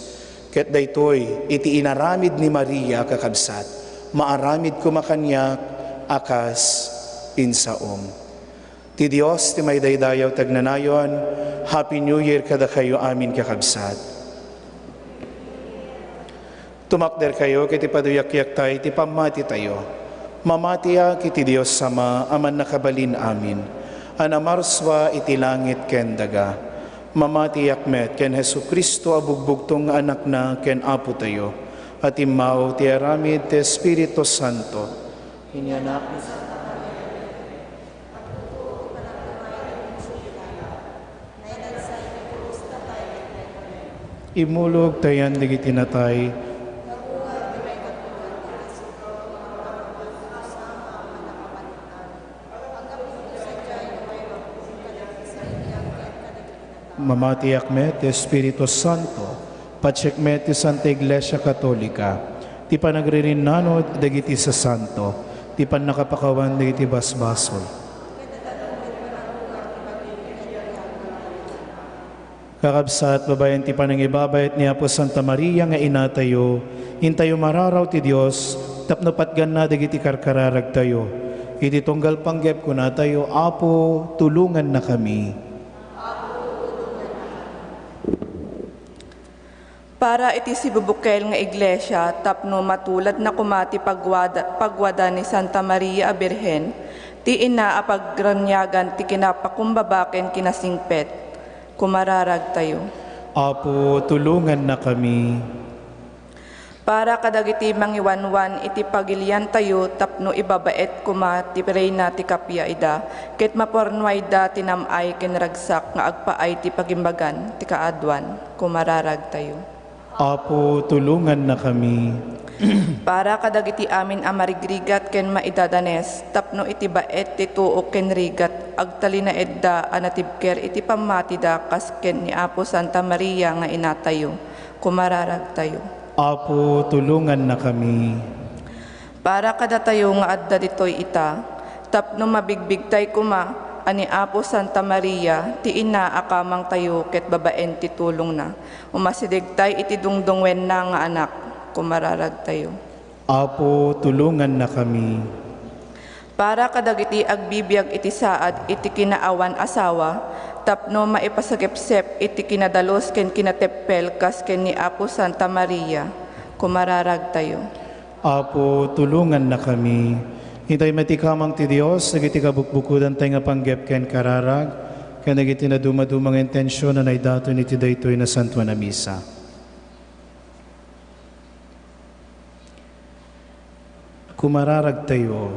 Ket daytoy iti inaramid ni Maria, kakabsat, maaramid koma kaniak a kas insaom. Ti Dios ti maidaydayaw ti agnanayon, Happy New Year kadakayo amin, kakabsat. Tumakderkayo ket ipaduyakyaktay ti pammatitayo. Mamatiak iti Dios Ama a Mannakabalin-amin, a namarsua iti langit ken daga. Mamatiak met ken Jesu-Cristo a bugbugtong nga Anakna ken Apotayo, a timmaw ti aramid ti Espiritu Santo. Inianak ni Santa Maria, Immulog ta ayan dagiti natay. Mamatiak met ti Espiritu Santo, patiek met ti Santa Iglesia Katolika, ti panagririnnanod dagiti sasanto, ti pannakapakawan dagiti basbasol. Kakabsat, babaen ti panangibabaet ni Apo Santa Maria nga inatayo, intayo mararaw ti Dios tapno patganna dagiti karkararagtayo. Iti tunggal panggep kunatayo, Apo, tulongannakami. Para iti sibubukel nga iglesia tapno matuladna koma ti pagwada-, pagwada ni Santa Maria a Birhen, ti ina a pagraniagan ti kinapakumbaba ken kinasingpet. Kumararagtayo. Apo, tulongannakami. Para kadagiti mangiwanwan iti pagiliantayo tapno ibabaet koma ti reyna ti kappia ida, ket mapurnuayda ti nam-ay ken ragsak nga agpaay ti pagimbagan ti kaaduan. Kumararagtayo. Apo, tulongannakami. Para kadagiti amin a marigrigat ken maidadanes, tapno iti baet ti tuok ken rigat, agtalinaedda a natibker iti pammatida kas ken ni Apo Santa Maria nga inatayo. Kumararagtayo. Apo, tulongannakami. Para kadatayo nga adda ditoy ita, tapno mabigbigtay koma a ni Apo Santa Maria ti ina a kamangtayo ket babaen ti tulongna, umasidegtay iti dungdungngoenna nga anak. Kumararagtayo. Apo, tulongannakami. Para kadagiti agbibiag iti saad iti kinaawan-asawa, tapno maipasagepsep iti kinadalus ken kinateppel kas ken ni Apo Santa Maria. Kumararagtayo. Apo, tulongannakami. Itay met ikamang ti Dios dagiti kabukbukodantay nga panggep ken kararag, ken dagiti nadumaduma nga intension a naidaton iti daytoy nasantoan a misa. Kumararagtayo.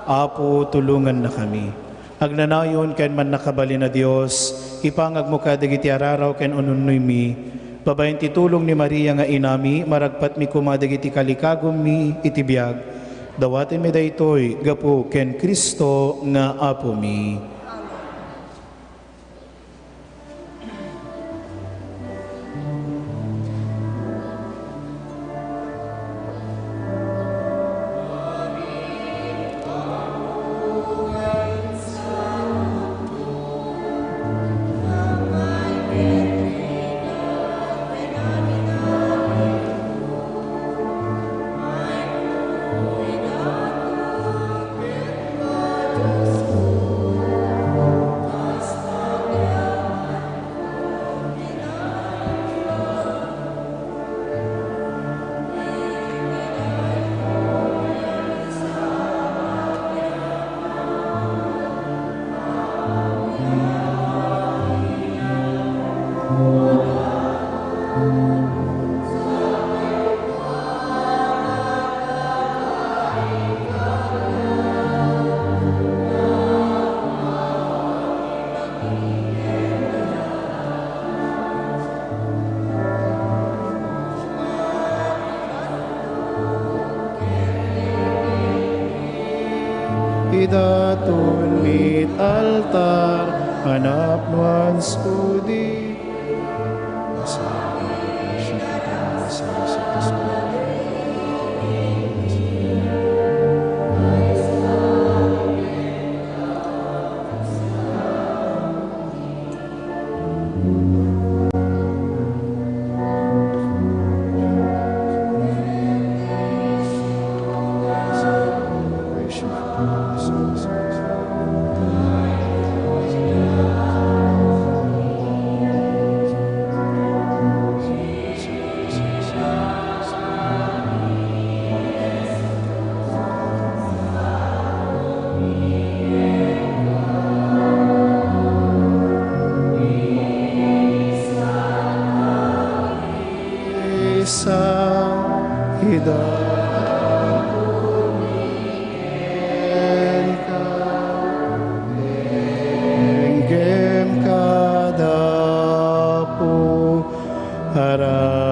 Apo, tulongannakami. Agnanayon ken mannakabalin a Dios, ipangagmo kadagiti araraw ken ununnoymi, babaen ti tulong ni Maria nga inami, maragpatmi koma dagiti kalikagummi iti biag. Dawatenmi daytoy gapu ken Cristo nga Apomi. Idaton mi altar, a napnoan sudi. Isa, ida, kenka, enggem kada Apo, ararawmi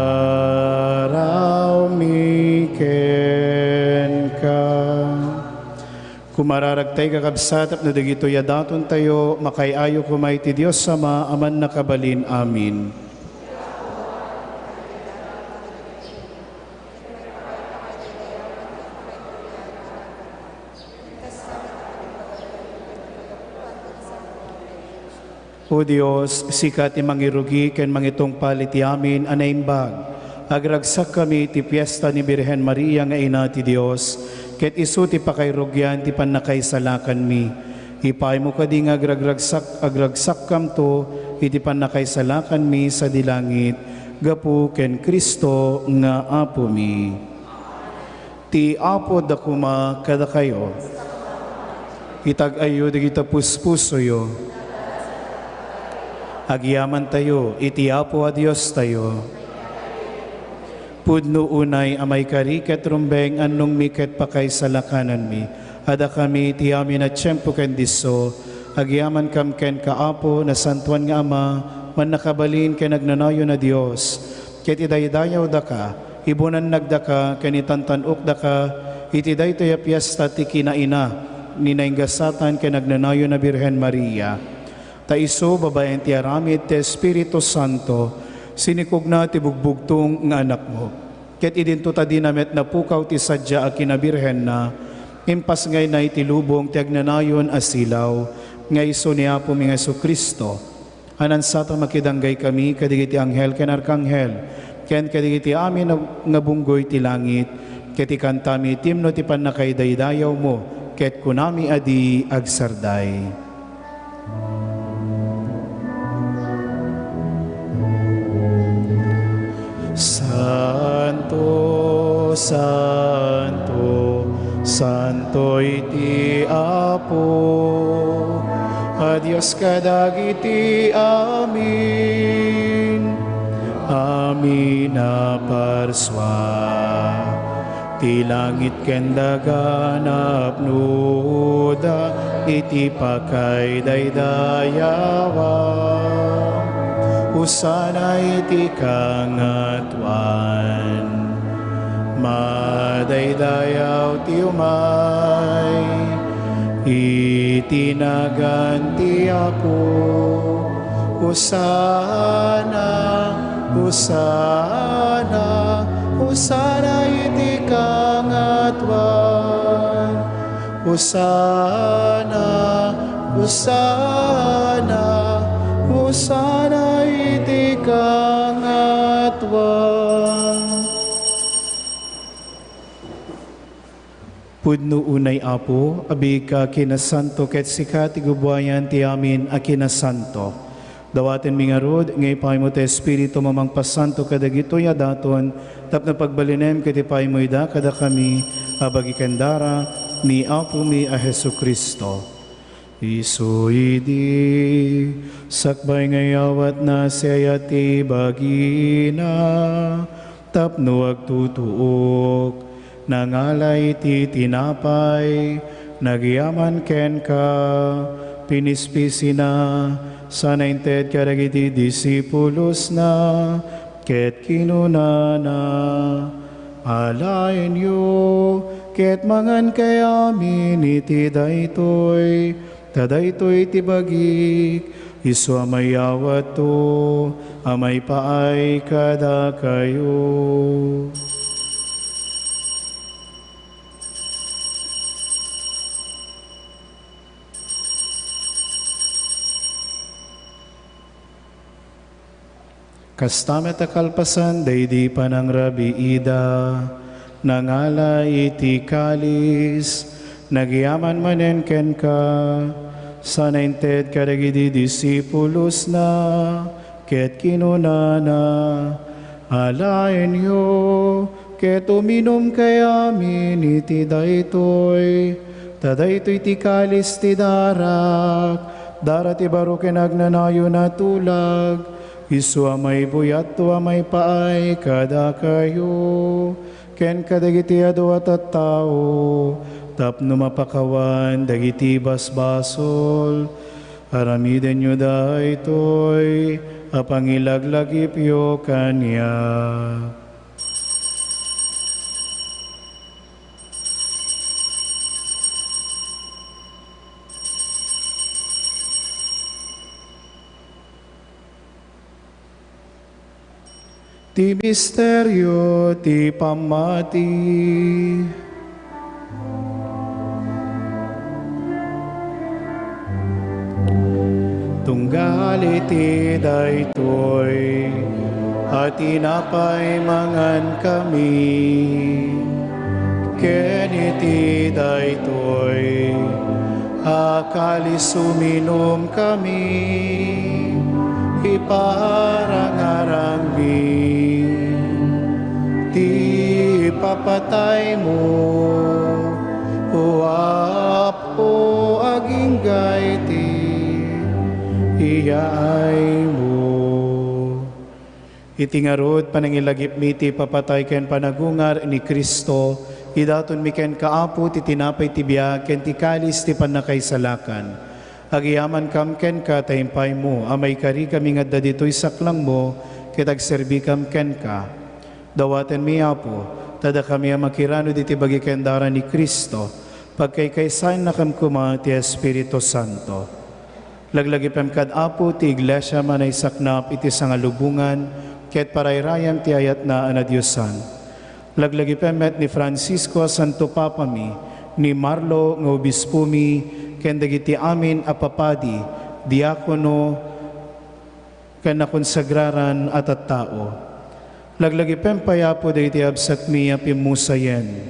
kenka. Kumararagtay, kakabsat, tapno dagitoy a datontayo, makaay-ayo koma iti Dios Ama a mannakabalin. Amen. O Dios, sika ti mangirugi ken mangitungpal iti amin a naimbag. Agragsakkami iti fiesta ni Birhen Maria nga Ina ti Dios, ket isu ti pakairugian ti pannakaisalakanmi. Ipaaymo kadi nga agragragsak-, agragsakkamto iti pannakaisalakanmi sadi langit, gapu ken Cristo nga Apomi. Ti Apo adda koma kadakayo. Itag-ayyo dagiti puspusoyo. Agyamantayo iti Apo a Diostayo. Pudno unay a maikari ket rumbeng, annongmi ket pakaisalakananmi. Adakami ti amin a tiempo ken disso, agyamankam kenka, Apo, nasantoan nga Ama, mannakabalin ken agnanayon a Dios. Ket idaydayawdaka, ibunannagdaka, ken itantan-okdaka iti daytoy a fiesta ti kinaina ni nainggasatan ken agnanayon a Birhen Maria. Ta isu, babaen ti aramid ti Espiritu Santo, sinikogna ti bugbugtong nga Anakmo. Ket idinto ta dina met napukaw ti sadiay a kinabirhenna, impasngayna iti lubong ti agnanayon a silaw, nga isu ni Apomi nga Jesu-Cristo. Anansa ta makidanggay kami kadagiti anghel ken arkanghel, ken kadagiti amin a, nga bunggoy ti langit, ket ikantami ti imno ti pannakaidaydayawmo ket kunami a di agsarday. Santo, santo, santo iti Apo a Dios kadagiti amin. Amin a parsua. Ti langit ken daga napnoda iti pakaidaydayawa. Hosanna iti kangatuan. Madaydayaw ti umay iti nagan ti Apo. Hosanna, Hosanna, Hosanna iti kangatuan. Hosanna, Hosanna, Hosanna iti kangatuan. Pudno unay, Apo, a biigka a kinasanto, ket sika ti gubuayan ti amin a kinasanto. Dawatenmi ngarud nga ipaymo ti Espiritum a mangpasanto kadagitoy a daton tapno pagbalinem ket ipaymo ida kadakami a bagi ken dara ni Apomi a Jesu-Cristo. Isu idi, sakbay nga iyawatna, siayat ti bagina tapno agtutuok, nangala iti tinapay, nagyaman kenka, pinispisina, sana inted kadagiti disipulosna, ket kinunana, Alaenyo, ket mangankayo amin iti daytoy, ta daytoy ti bagik, isu a mayawatto a maipaay kadakayo. Kasta met a kalpasan daydi panangrabiida, nangala iti kalis, nagyaman manen kenka, sana inted kadagidi disipulosna, ket kinunana, Alaenyo, ket uminumkayo amin iti daytoy, ta daytoy ti kalis ti darak, dara ti baro ken agnanayon a tulag, isu a maibuyatto a maipaay kadakayo ken kadagiti adu a tattao tapno mapakawan dagiti basbasol. Aramidenyo daytoy a pangilaglagipyo kaniak. Ti misterio ti pammati. Tunggal iti daytoy a tinapay mangankami, ken iti daytoy a kalis uminumkami, iparangarangmi ti ipapataymo, O Apo, agingga iti iyaaymo. Iti ngarud, panangilagipmi ti ipapatay ken panagungar ni Cristo, idatonmi kenka, Apo, ti tinapay ti biag ken ti kalis ti pannakaisalakan. Agiyamankam kenka ta impaymo a maikarikami nga adda ditoy saklangmo ket agserbikam kenka. Dawatenmi, Apo, ta dakami a makiranud iti bagi ken dara ni Cristo, pagkaykaysayannakam koma ti Espiritu Santo. Laglagipem kad Apo ti Iglesia a naisaknap iti sangalubongan ket parayrayam ti ayatna a nadiosan. Laglagipem met ni Francisco a Santo Papami, ni Marlo nga Obispomi, ken dagiti amin a papadi, diakono, ken nakonsagraran a tattao. Laglagipem pay, Apo, dagiti absatmi a pimmusayen.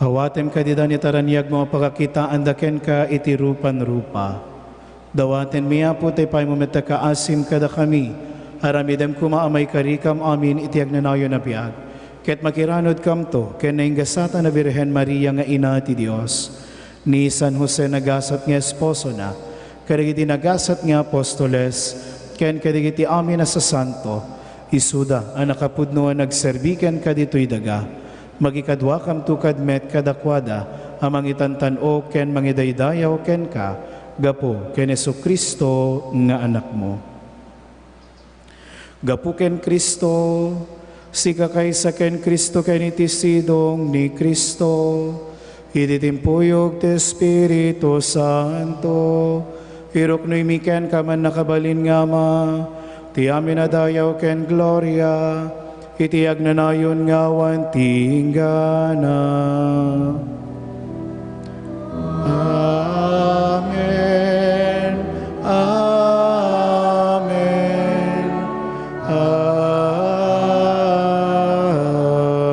Awatem kadi dagiti taraniagmo a pakakitaanda kenka iti rupan-rupa. Dawatenmi, Apo, ta ipaymo met ta kaasim kadakami. Aramidem koma a maikarikam amin iti agnanayon a biag, ket makiranudkamto ken nainggasatan a Birhen Maria nga Ina ti Dios, ni San Jose nagasat nga esposona, kadagiti nagasat nga apostoles, ken kadagiti amin a sasanto, isuda a nakapudno a nagserbi kenka ditoy daga. Mangikaduakamto kad met kadakuada a mangitantan-o ken mangidaydayaw kenka gapu ken Jesu-Cristo nga Anakmo. Gapu ken Cristo, sika kaysa ken Cristo ken iti sidong ni Cristo, iti timpuyog ti Espiritu Santo, iruknoymi kenka, Mannakabalin nga Ama, ti amin a dayaw ken gloria, iti agnanayon nga awan tinggana. Amen. Amen.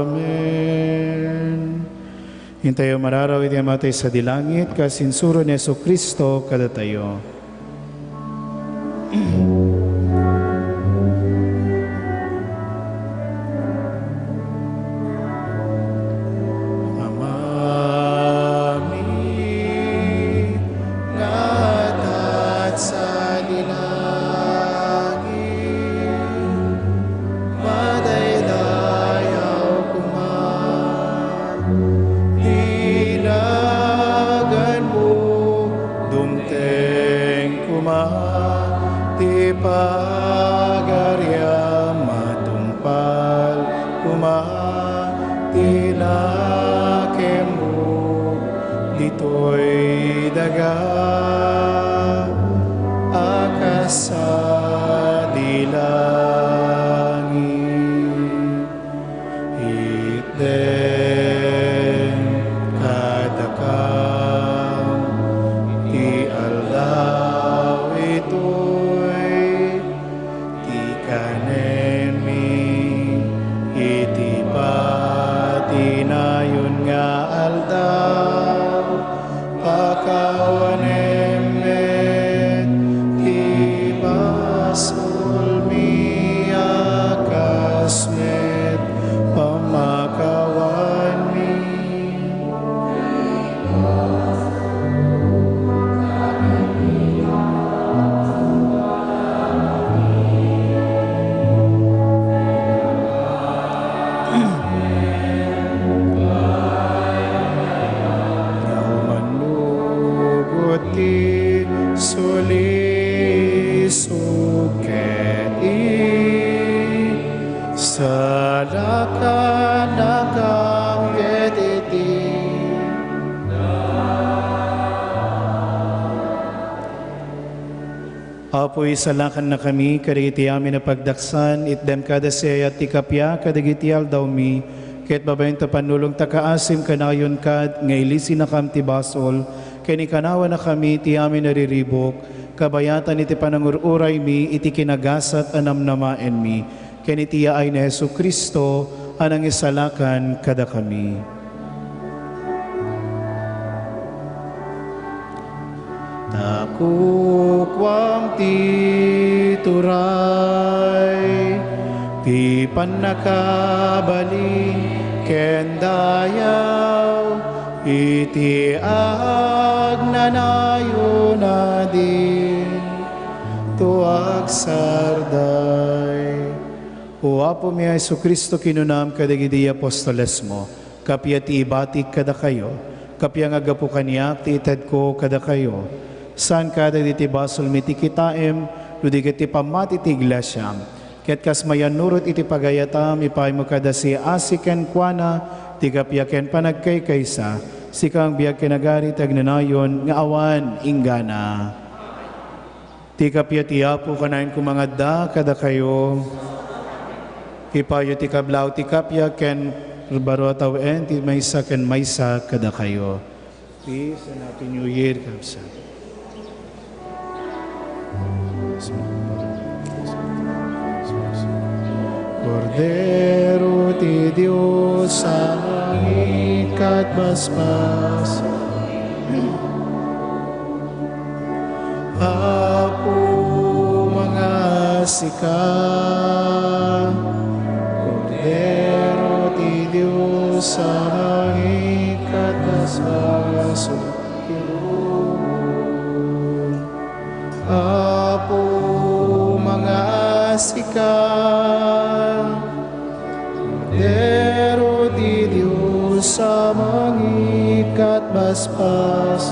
Amen. Intayo mararaw iti Ama tayo sadi langit, kas insuro ni Jesu-Cristo kadatayo. Amami, nga adda sadi langit, madaydayaw koma ti naganmo, dumteng koma ti pagariam, matungpal koma ti nakemmo ditoy daga a kas sadi langit. Itdem kadakam ti aldaw itoy ti kanenmi iti patinayon nga aldaw. Pakawanem met ti basolmi a kas met pammakawanmi. Nga umannugot ti sulisog ket isalakannakam ket iti Apo, isalakannakami kadagiti amin a pagdaksan, itdem kada siayat ti kappia kadagiti aldawmi, ket babaen ta pannulong ta kaasim kanayon kad nga ilisinakam ti basol, ken ikanawannakami ti amin a riribuk, kabayatan iti panangur-uraymi iti kinagasat a namnamaenmi, ken iti yaay ni Jesu-Cristo a nangisalakan kadakami. Ta kukuam ti turay, ti pannakabalin ken dayaw, iti agnanayon a di to agsarday. O Apomi a Jesu-Cristo, kinunam kadagidi apostolesmo, kappia ti ibatik kadakayo, kappia nga gapu kaniak ti itedko kadakayo, saan kadagiti basolmi ti kitaem, no di ket ti pammati ti iglesiam. Ket kas mayannurot iti pagayatam, ipaymo kada siasik kenkuana ti kappia ken panagkaykaysa, sika nga biag ken agari ti agnanayon nga awan inggana. Ti kappia ti Apo kanayon koma nga adda kadakayo. Ipayo ti kablaaw ti kappia ken baro a tawen ti maysa ken maysa kadakayo. Peace and Happy New Year, kabsat. Kordero ti Dios a mangikatbasbas. Apo, mangasika. Kordero ti Dios a mangikatbasbas. Apo, mangasika. Kordero ti Dios a mangikatbasbas.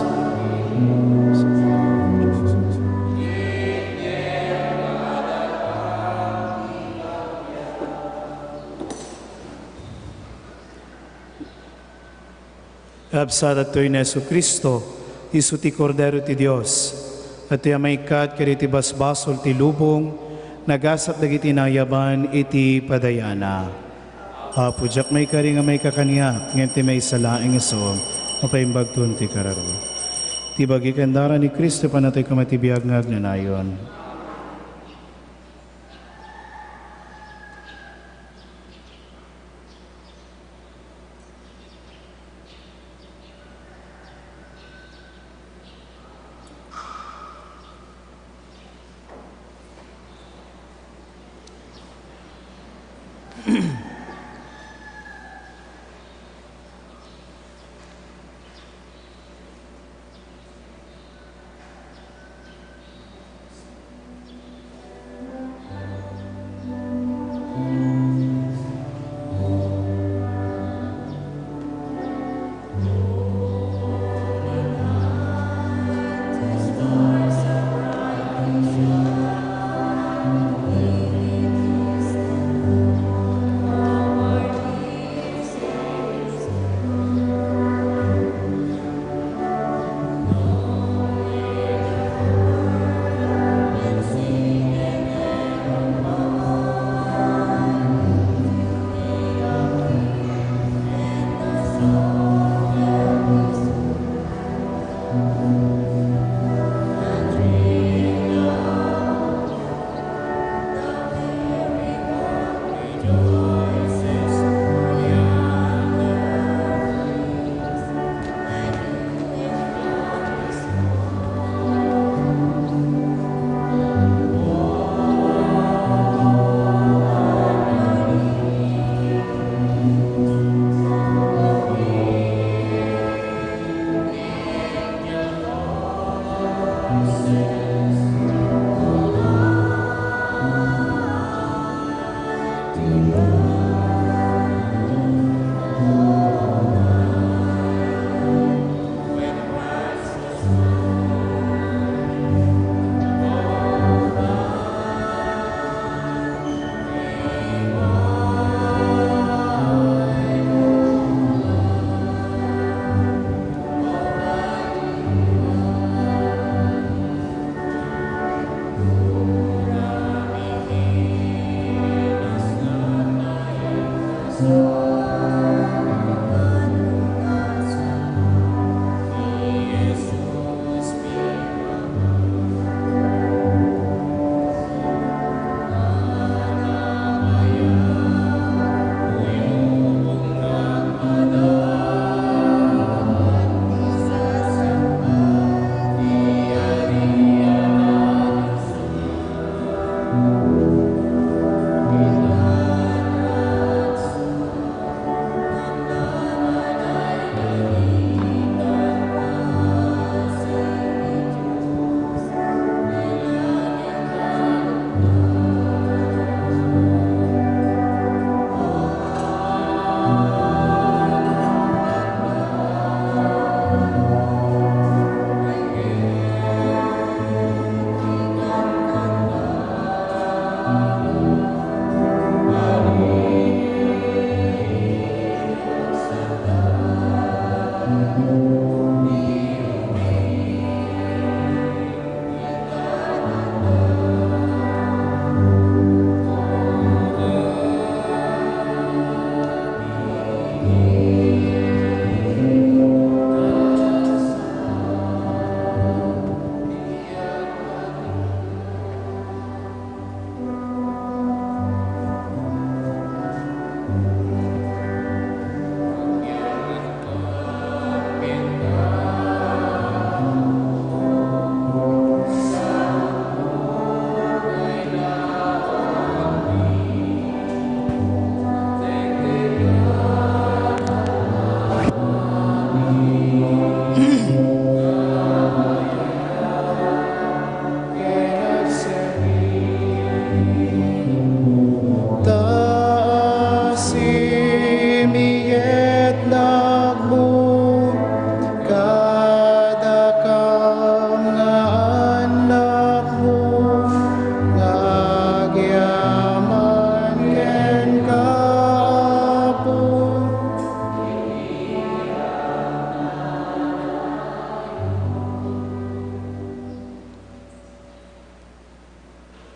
Kabsat, daytoy ni Jesu-Cristo, isu ti Kordero ti Dios. Daytoy a maikkat kadagiti basbasol ti lubong, nagasat dagiti naayaban iti padayana. Apo, diak maikari nga maikka kaniak, ngem ti maysa laeng isu, mapaimbagton ti kararua. Ti bagi ken dara ni Cristo, panatay koma ti biag nga agnanayon.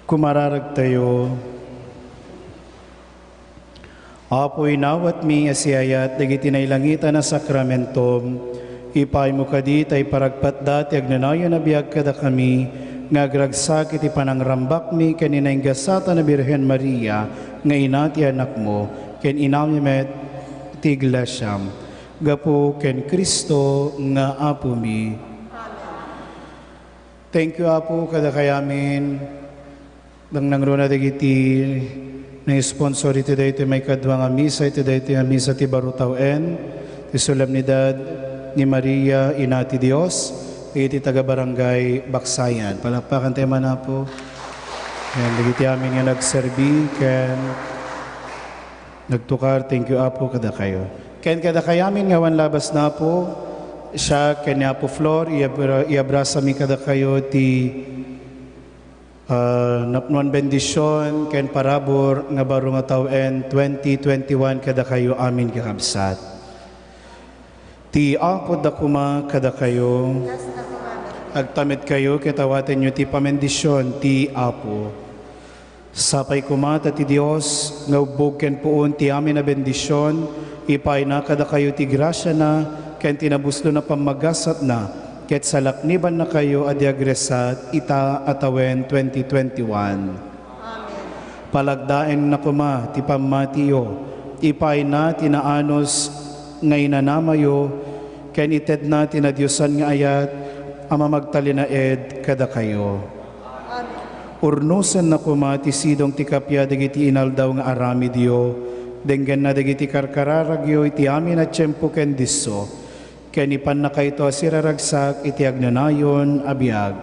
Kumararagtayo. Apo, inawatmi a siayat dagiti nailangitan a sakramentom. Ipaaymo kadi ta iparagpatda ti agnanayon a biag kadakami nga agragsak iti panangrambakmi ken ni naingasatan a Birhen Maria nga ina ti Anakmo, ken inami met ti Iglesiam, gapu ken Cristo nga Apomi. Thank you, Apo, kadakayamin. Nangnangruna dagiti nang-sponsor iti daytoy maikadua nga misa, iti daytoy nga misa ti baro tawen, ti solemnidad ni Maria, Ina ti Dios, iti taga-barangay Baksayan. Palakpakan tayo man, Apo. Yan, dagiti amin nga nagserbi, ken nagtukar, thank you, Apo, kadakayo. Ken kadakayamin nga awan labasna, Apo, siak ken ni Apo Flor, iabra-, iabrasami kadakayo ti Ah, napnuan bendision ken parabur nga baro nga tawen twenty twenty-one kadakayo amin, kakabsat. Ti Apo adda koma kadakayo. Agtametkayo ket awatenyo ti pamendision ti Apo. Sapay koma ta ti Dios nga ubbog ken puon ti amin a bendision, ipaayna kadakayo ti grasiana ken ti nabuslon a pammagasatna, ket salaknibannakayo a di agresat ita a tawen twenty twenty-one. Amen. Palagdaenna koma ti pammatiyo, ipaayna ti naanus nga inanamayo, ken itedna ti nadiosan nga ayat a mamagtalinaed kadakayo. Amen. Urnosenna koma ti sidong ti kappia dagiti inaldaw nga aramidyo, denggenna dagiti karkararagyo iti amin a tiempo ken disso, ken ipannakayto a siraragsak iti agnanayon a biag.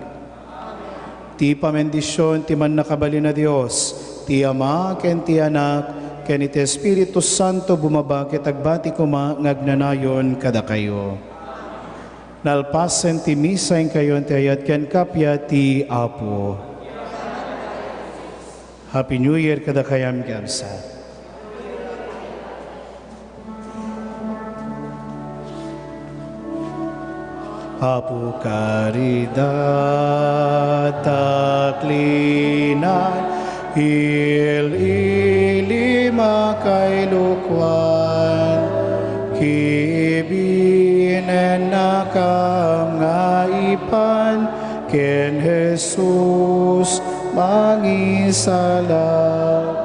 Ti pamendision ti Mannakabalin a Dios, ti Ama ken ti Anak ken iti Espiritu Santo, bumaba ket agbati koma nga agnanayon kadakayo. Nalpasen ti misa, inkayon ti ayat ken kappia ti Apo. Happy New Year kadakayam, kakabsat. Apo, karidad, taklinan, il-ili, makailukuan, kibinennakam nga ipan ken Jesus mangisalakan.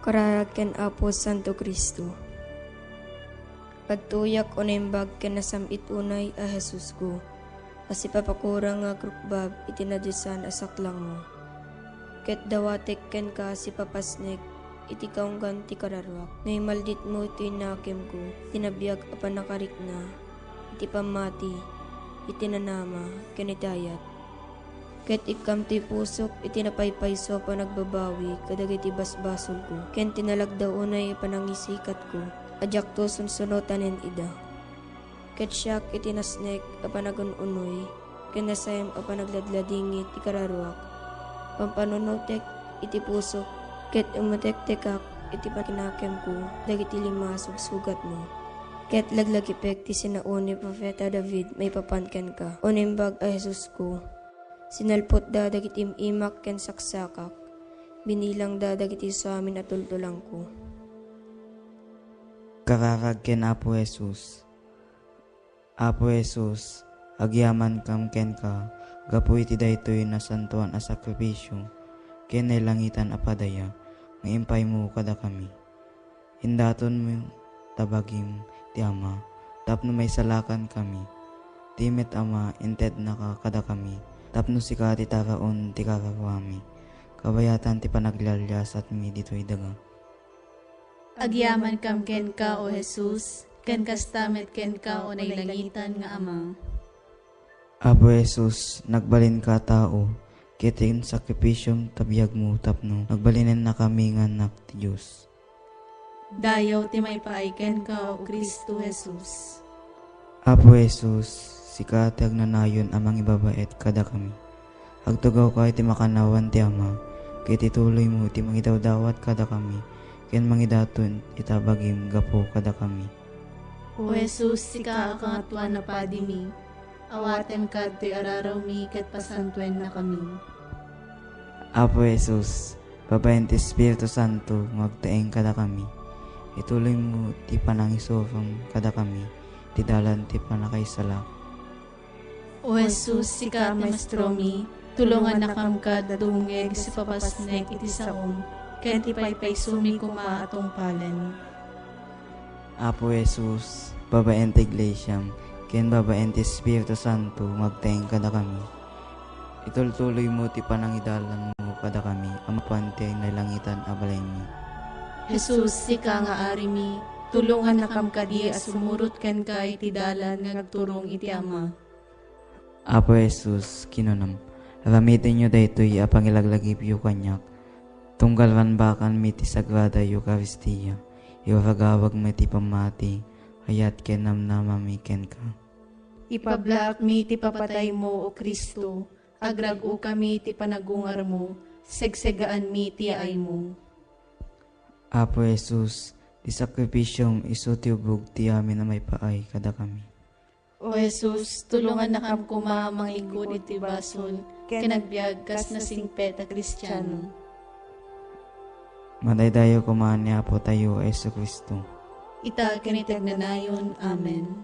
Kararag ken Apo Santo Cristo. Agtuyak o naimbag ken nasam-it unay a Jesusko, a sipapakurang nga agrukbab iti nadiosan a saklangmo. Ket dawatek kenka a sipapasnek iti kaunggan ti kararuak. No imalditmo toy nakemko ti nabiag a pannakarikna iti pammati, iti nanama, ken iti ayat. Ket ikkam toy pusok iti napaypayso a panagbabawi kadagiti basbasolko, ken ti nalagda unay a panangisikatko a diakto sunsunotanen ida. Ket siak iti nasnek a panagun-unoy ken nasaem a panagladladingit ti kararuak, pampanunotek iti pusok, ket umetektekak iti pakinakemko dagiti lima a sugsugatmo. Ket laglagipek ti sinao ni Profeta David maipapan kenka, O Naimbag a Jesusko. Sinalputda dagiti im-imak ken saksakak. Binilangda dagiti samin a tultulangko. Kararag ken Apo Jesus. Apo Jesus, agyamankam kenka gapu iti daytoy nasantoan a sakrifisio ken nailangitan a padaya nga impaymo kadakami. Indatonmo ta bagim ti Ama tapno maisalakan kami. Ti met Ama, intednaka kadakami tapno sika ti taraon ti kararuami. Kabayatan ti panaglialiasatmi ditoy daga. Agyamankam kenka, O Jesus, ken kasta met kenka, O nailangitan nga Ama. Apo Jesus, nagbalinka a tao, ket ti sakrifisiom ta biagmo tapno nagbalinennakami nga annak ti Dios. Dayaw ti maipaay kenka, O Cristo Jesus. Apo Jesus, sika ti agnanayon a mangibabaet kadakami. Agtugawka iti makannawan ti Ama, ket ituloymo ti mangidawdawat kadakami, ken mangidaton ita bagim gapu kadakami. O Jesus, sika a Kangatoan a Padimi, awatenka ditoy ararawmi ket pasantuennakami. Apo Jesus, babaen ti Espiritu Santo nga agtaeng kadakami, ituloymo ti panangisurom kadakami ti dalan ti pannakaisalakan. O Jesus, sika a Maestromi, tulongannakam kad dumngeg sa ipapasnek iti saom, ken ti paypaysomi koma a tungpalen. Apo Jesus, babaen ti Iglesiam, ken babaen ti Espiritu Santo nga agtaeng kadakami. Itultuloymo ti panangidalanmo kadakami a mapan ti nailangitan a balaymi. Jesus, sika nga Arimi, tulongannakam kadi a sumurot kenka iti dalan nga agturong iti Ama. Apo Jesus, kinunam, aramidenyo daytoy a pangilaglagipyo kaniak. Tunggal rambakanmi ti Sagrada Eukaristia, iwaragawagmi ti pammati, ayat ken namnamami kenka. Ipablaakmi ti papataymo, O Cristo, agrag-okami ti panagungarmo, segsegaanmi ti yaaymo. Apo Jesus, ti sakrifisiom isu ti ubog ti amin a maipaay kadakami. O Jesus, tulongannakam koma a manglikud iti basol ken agbiag kas nasingpet a Kristiano. Madaydayaw koma ni Apotayo a Jesu-Cristo. Ita ken iti agnanayon. Amen.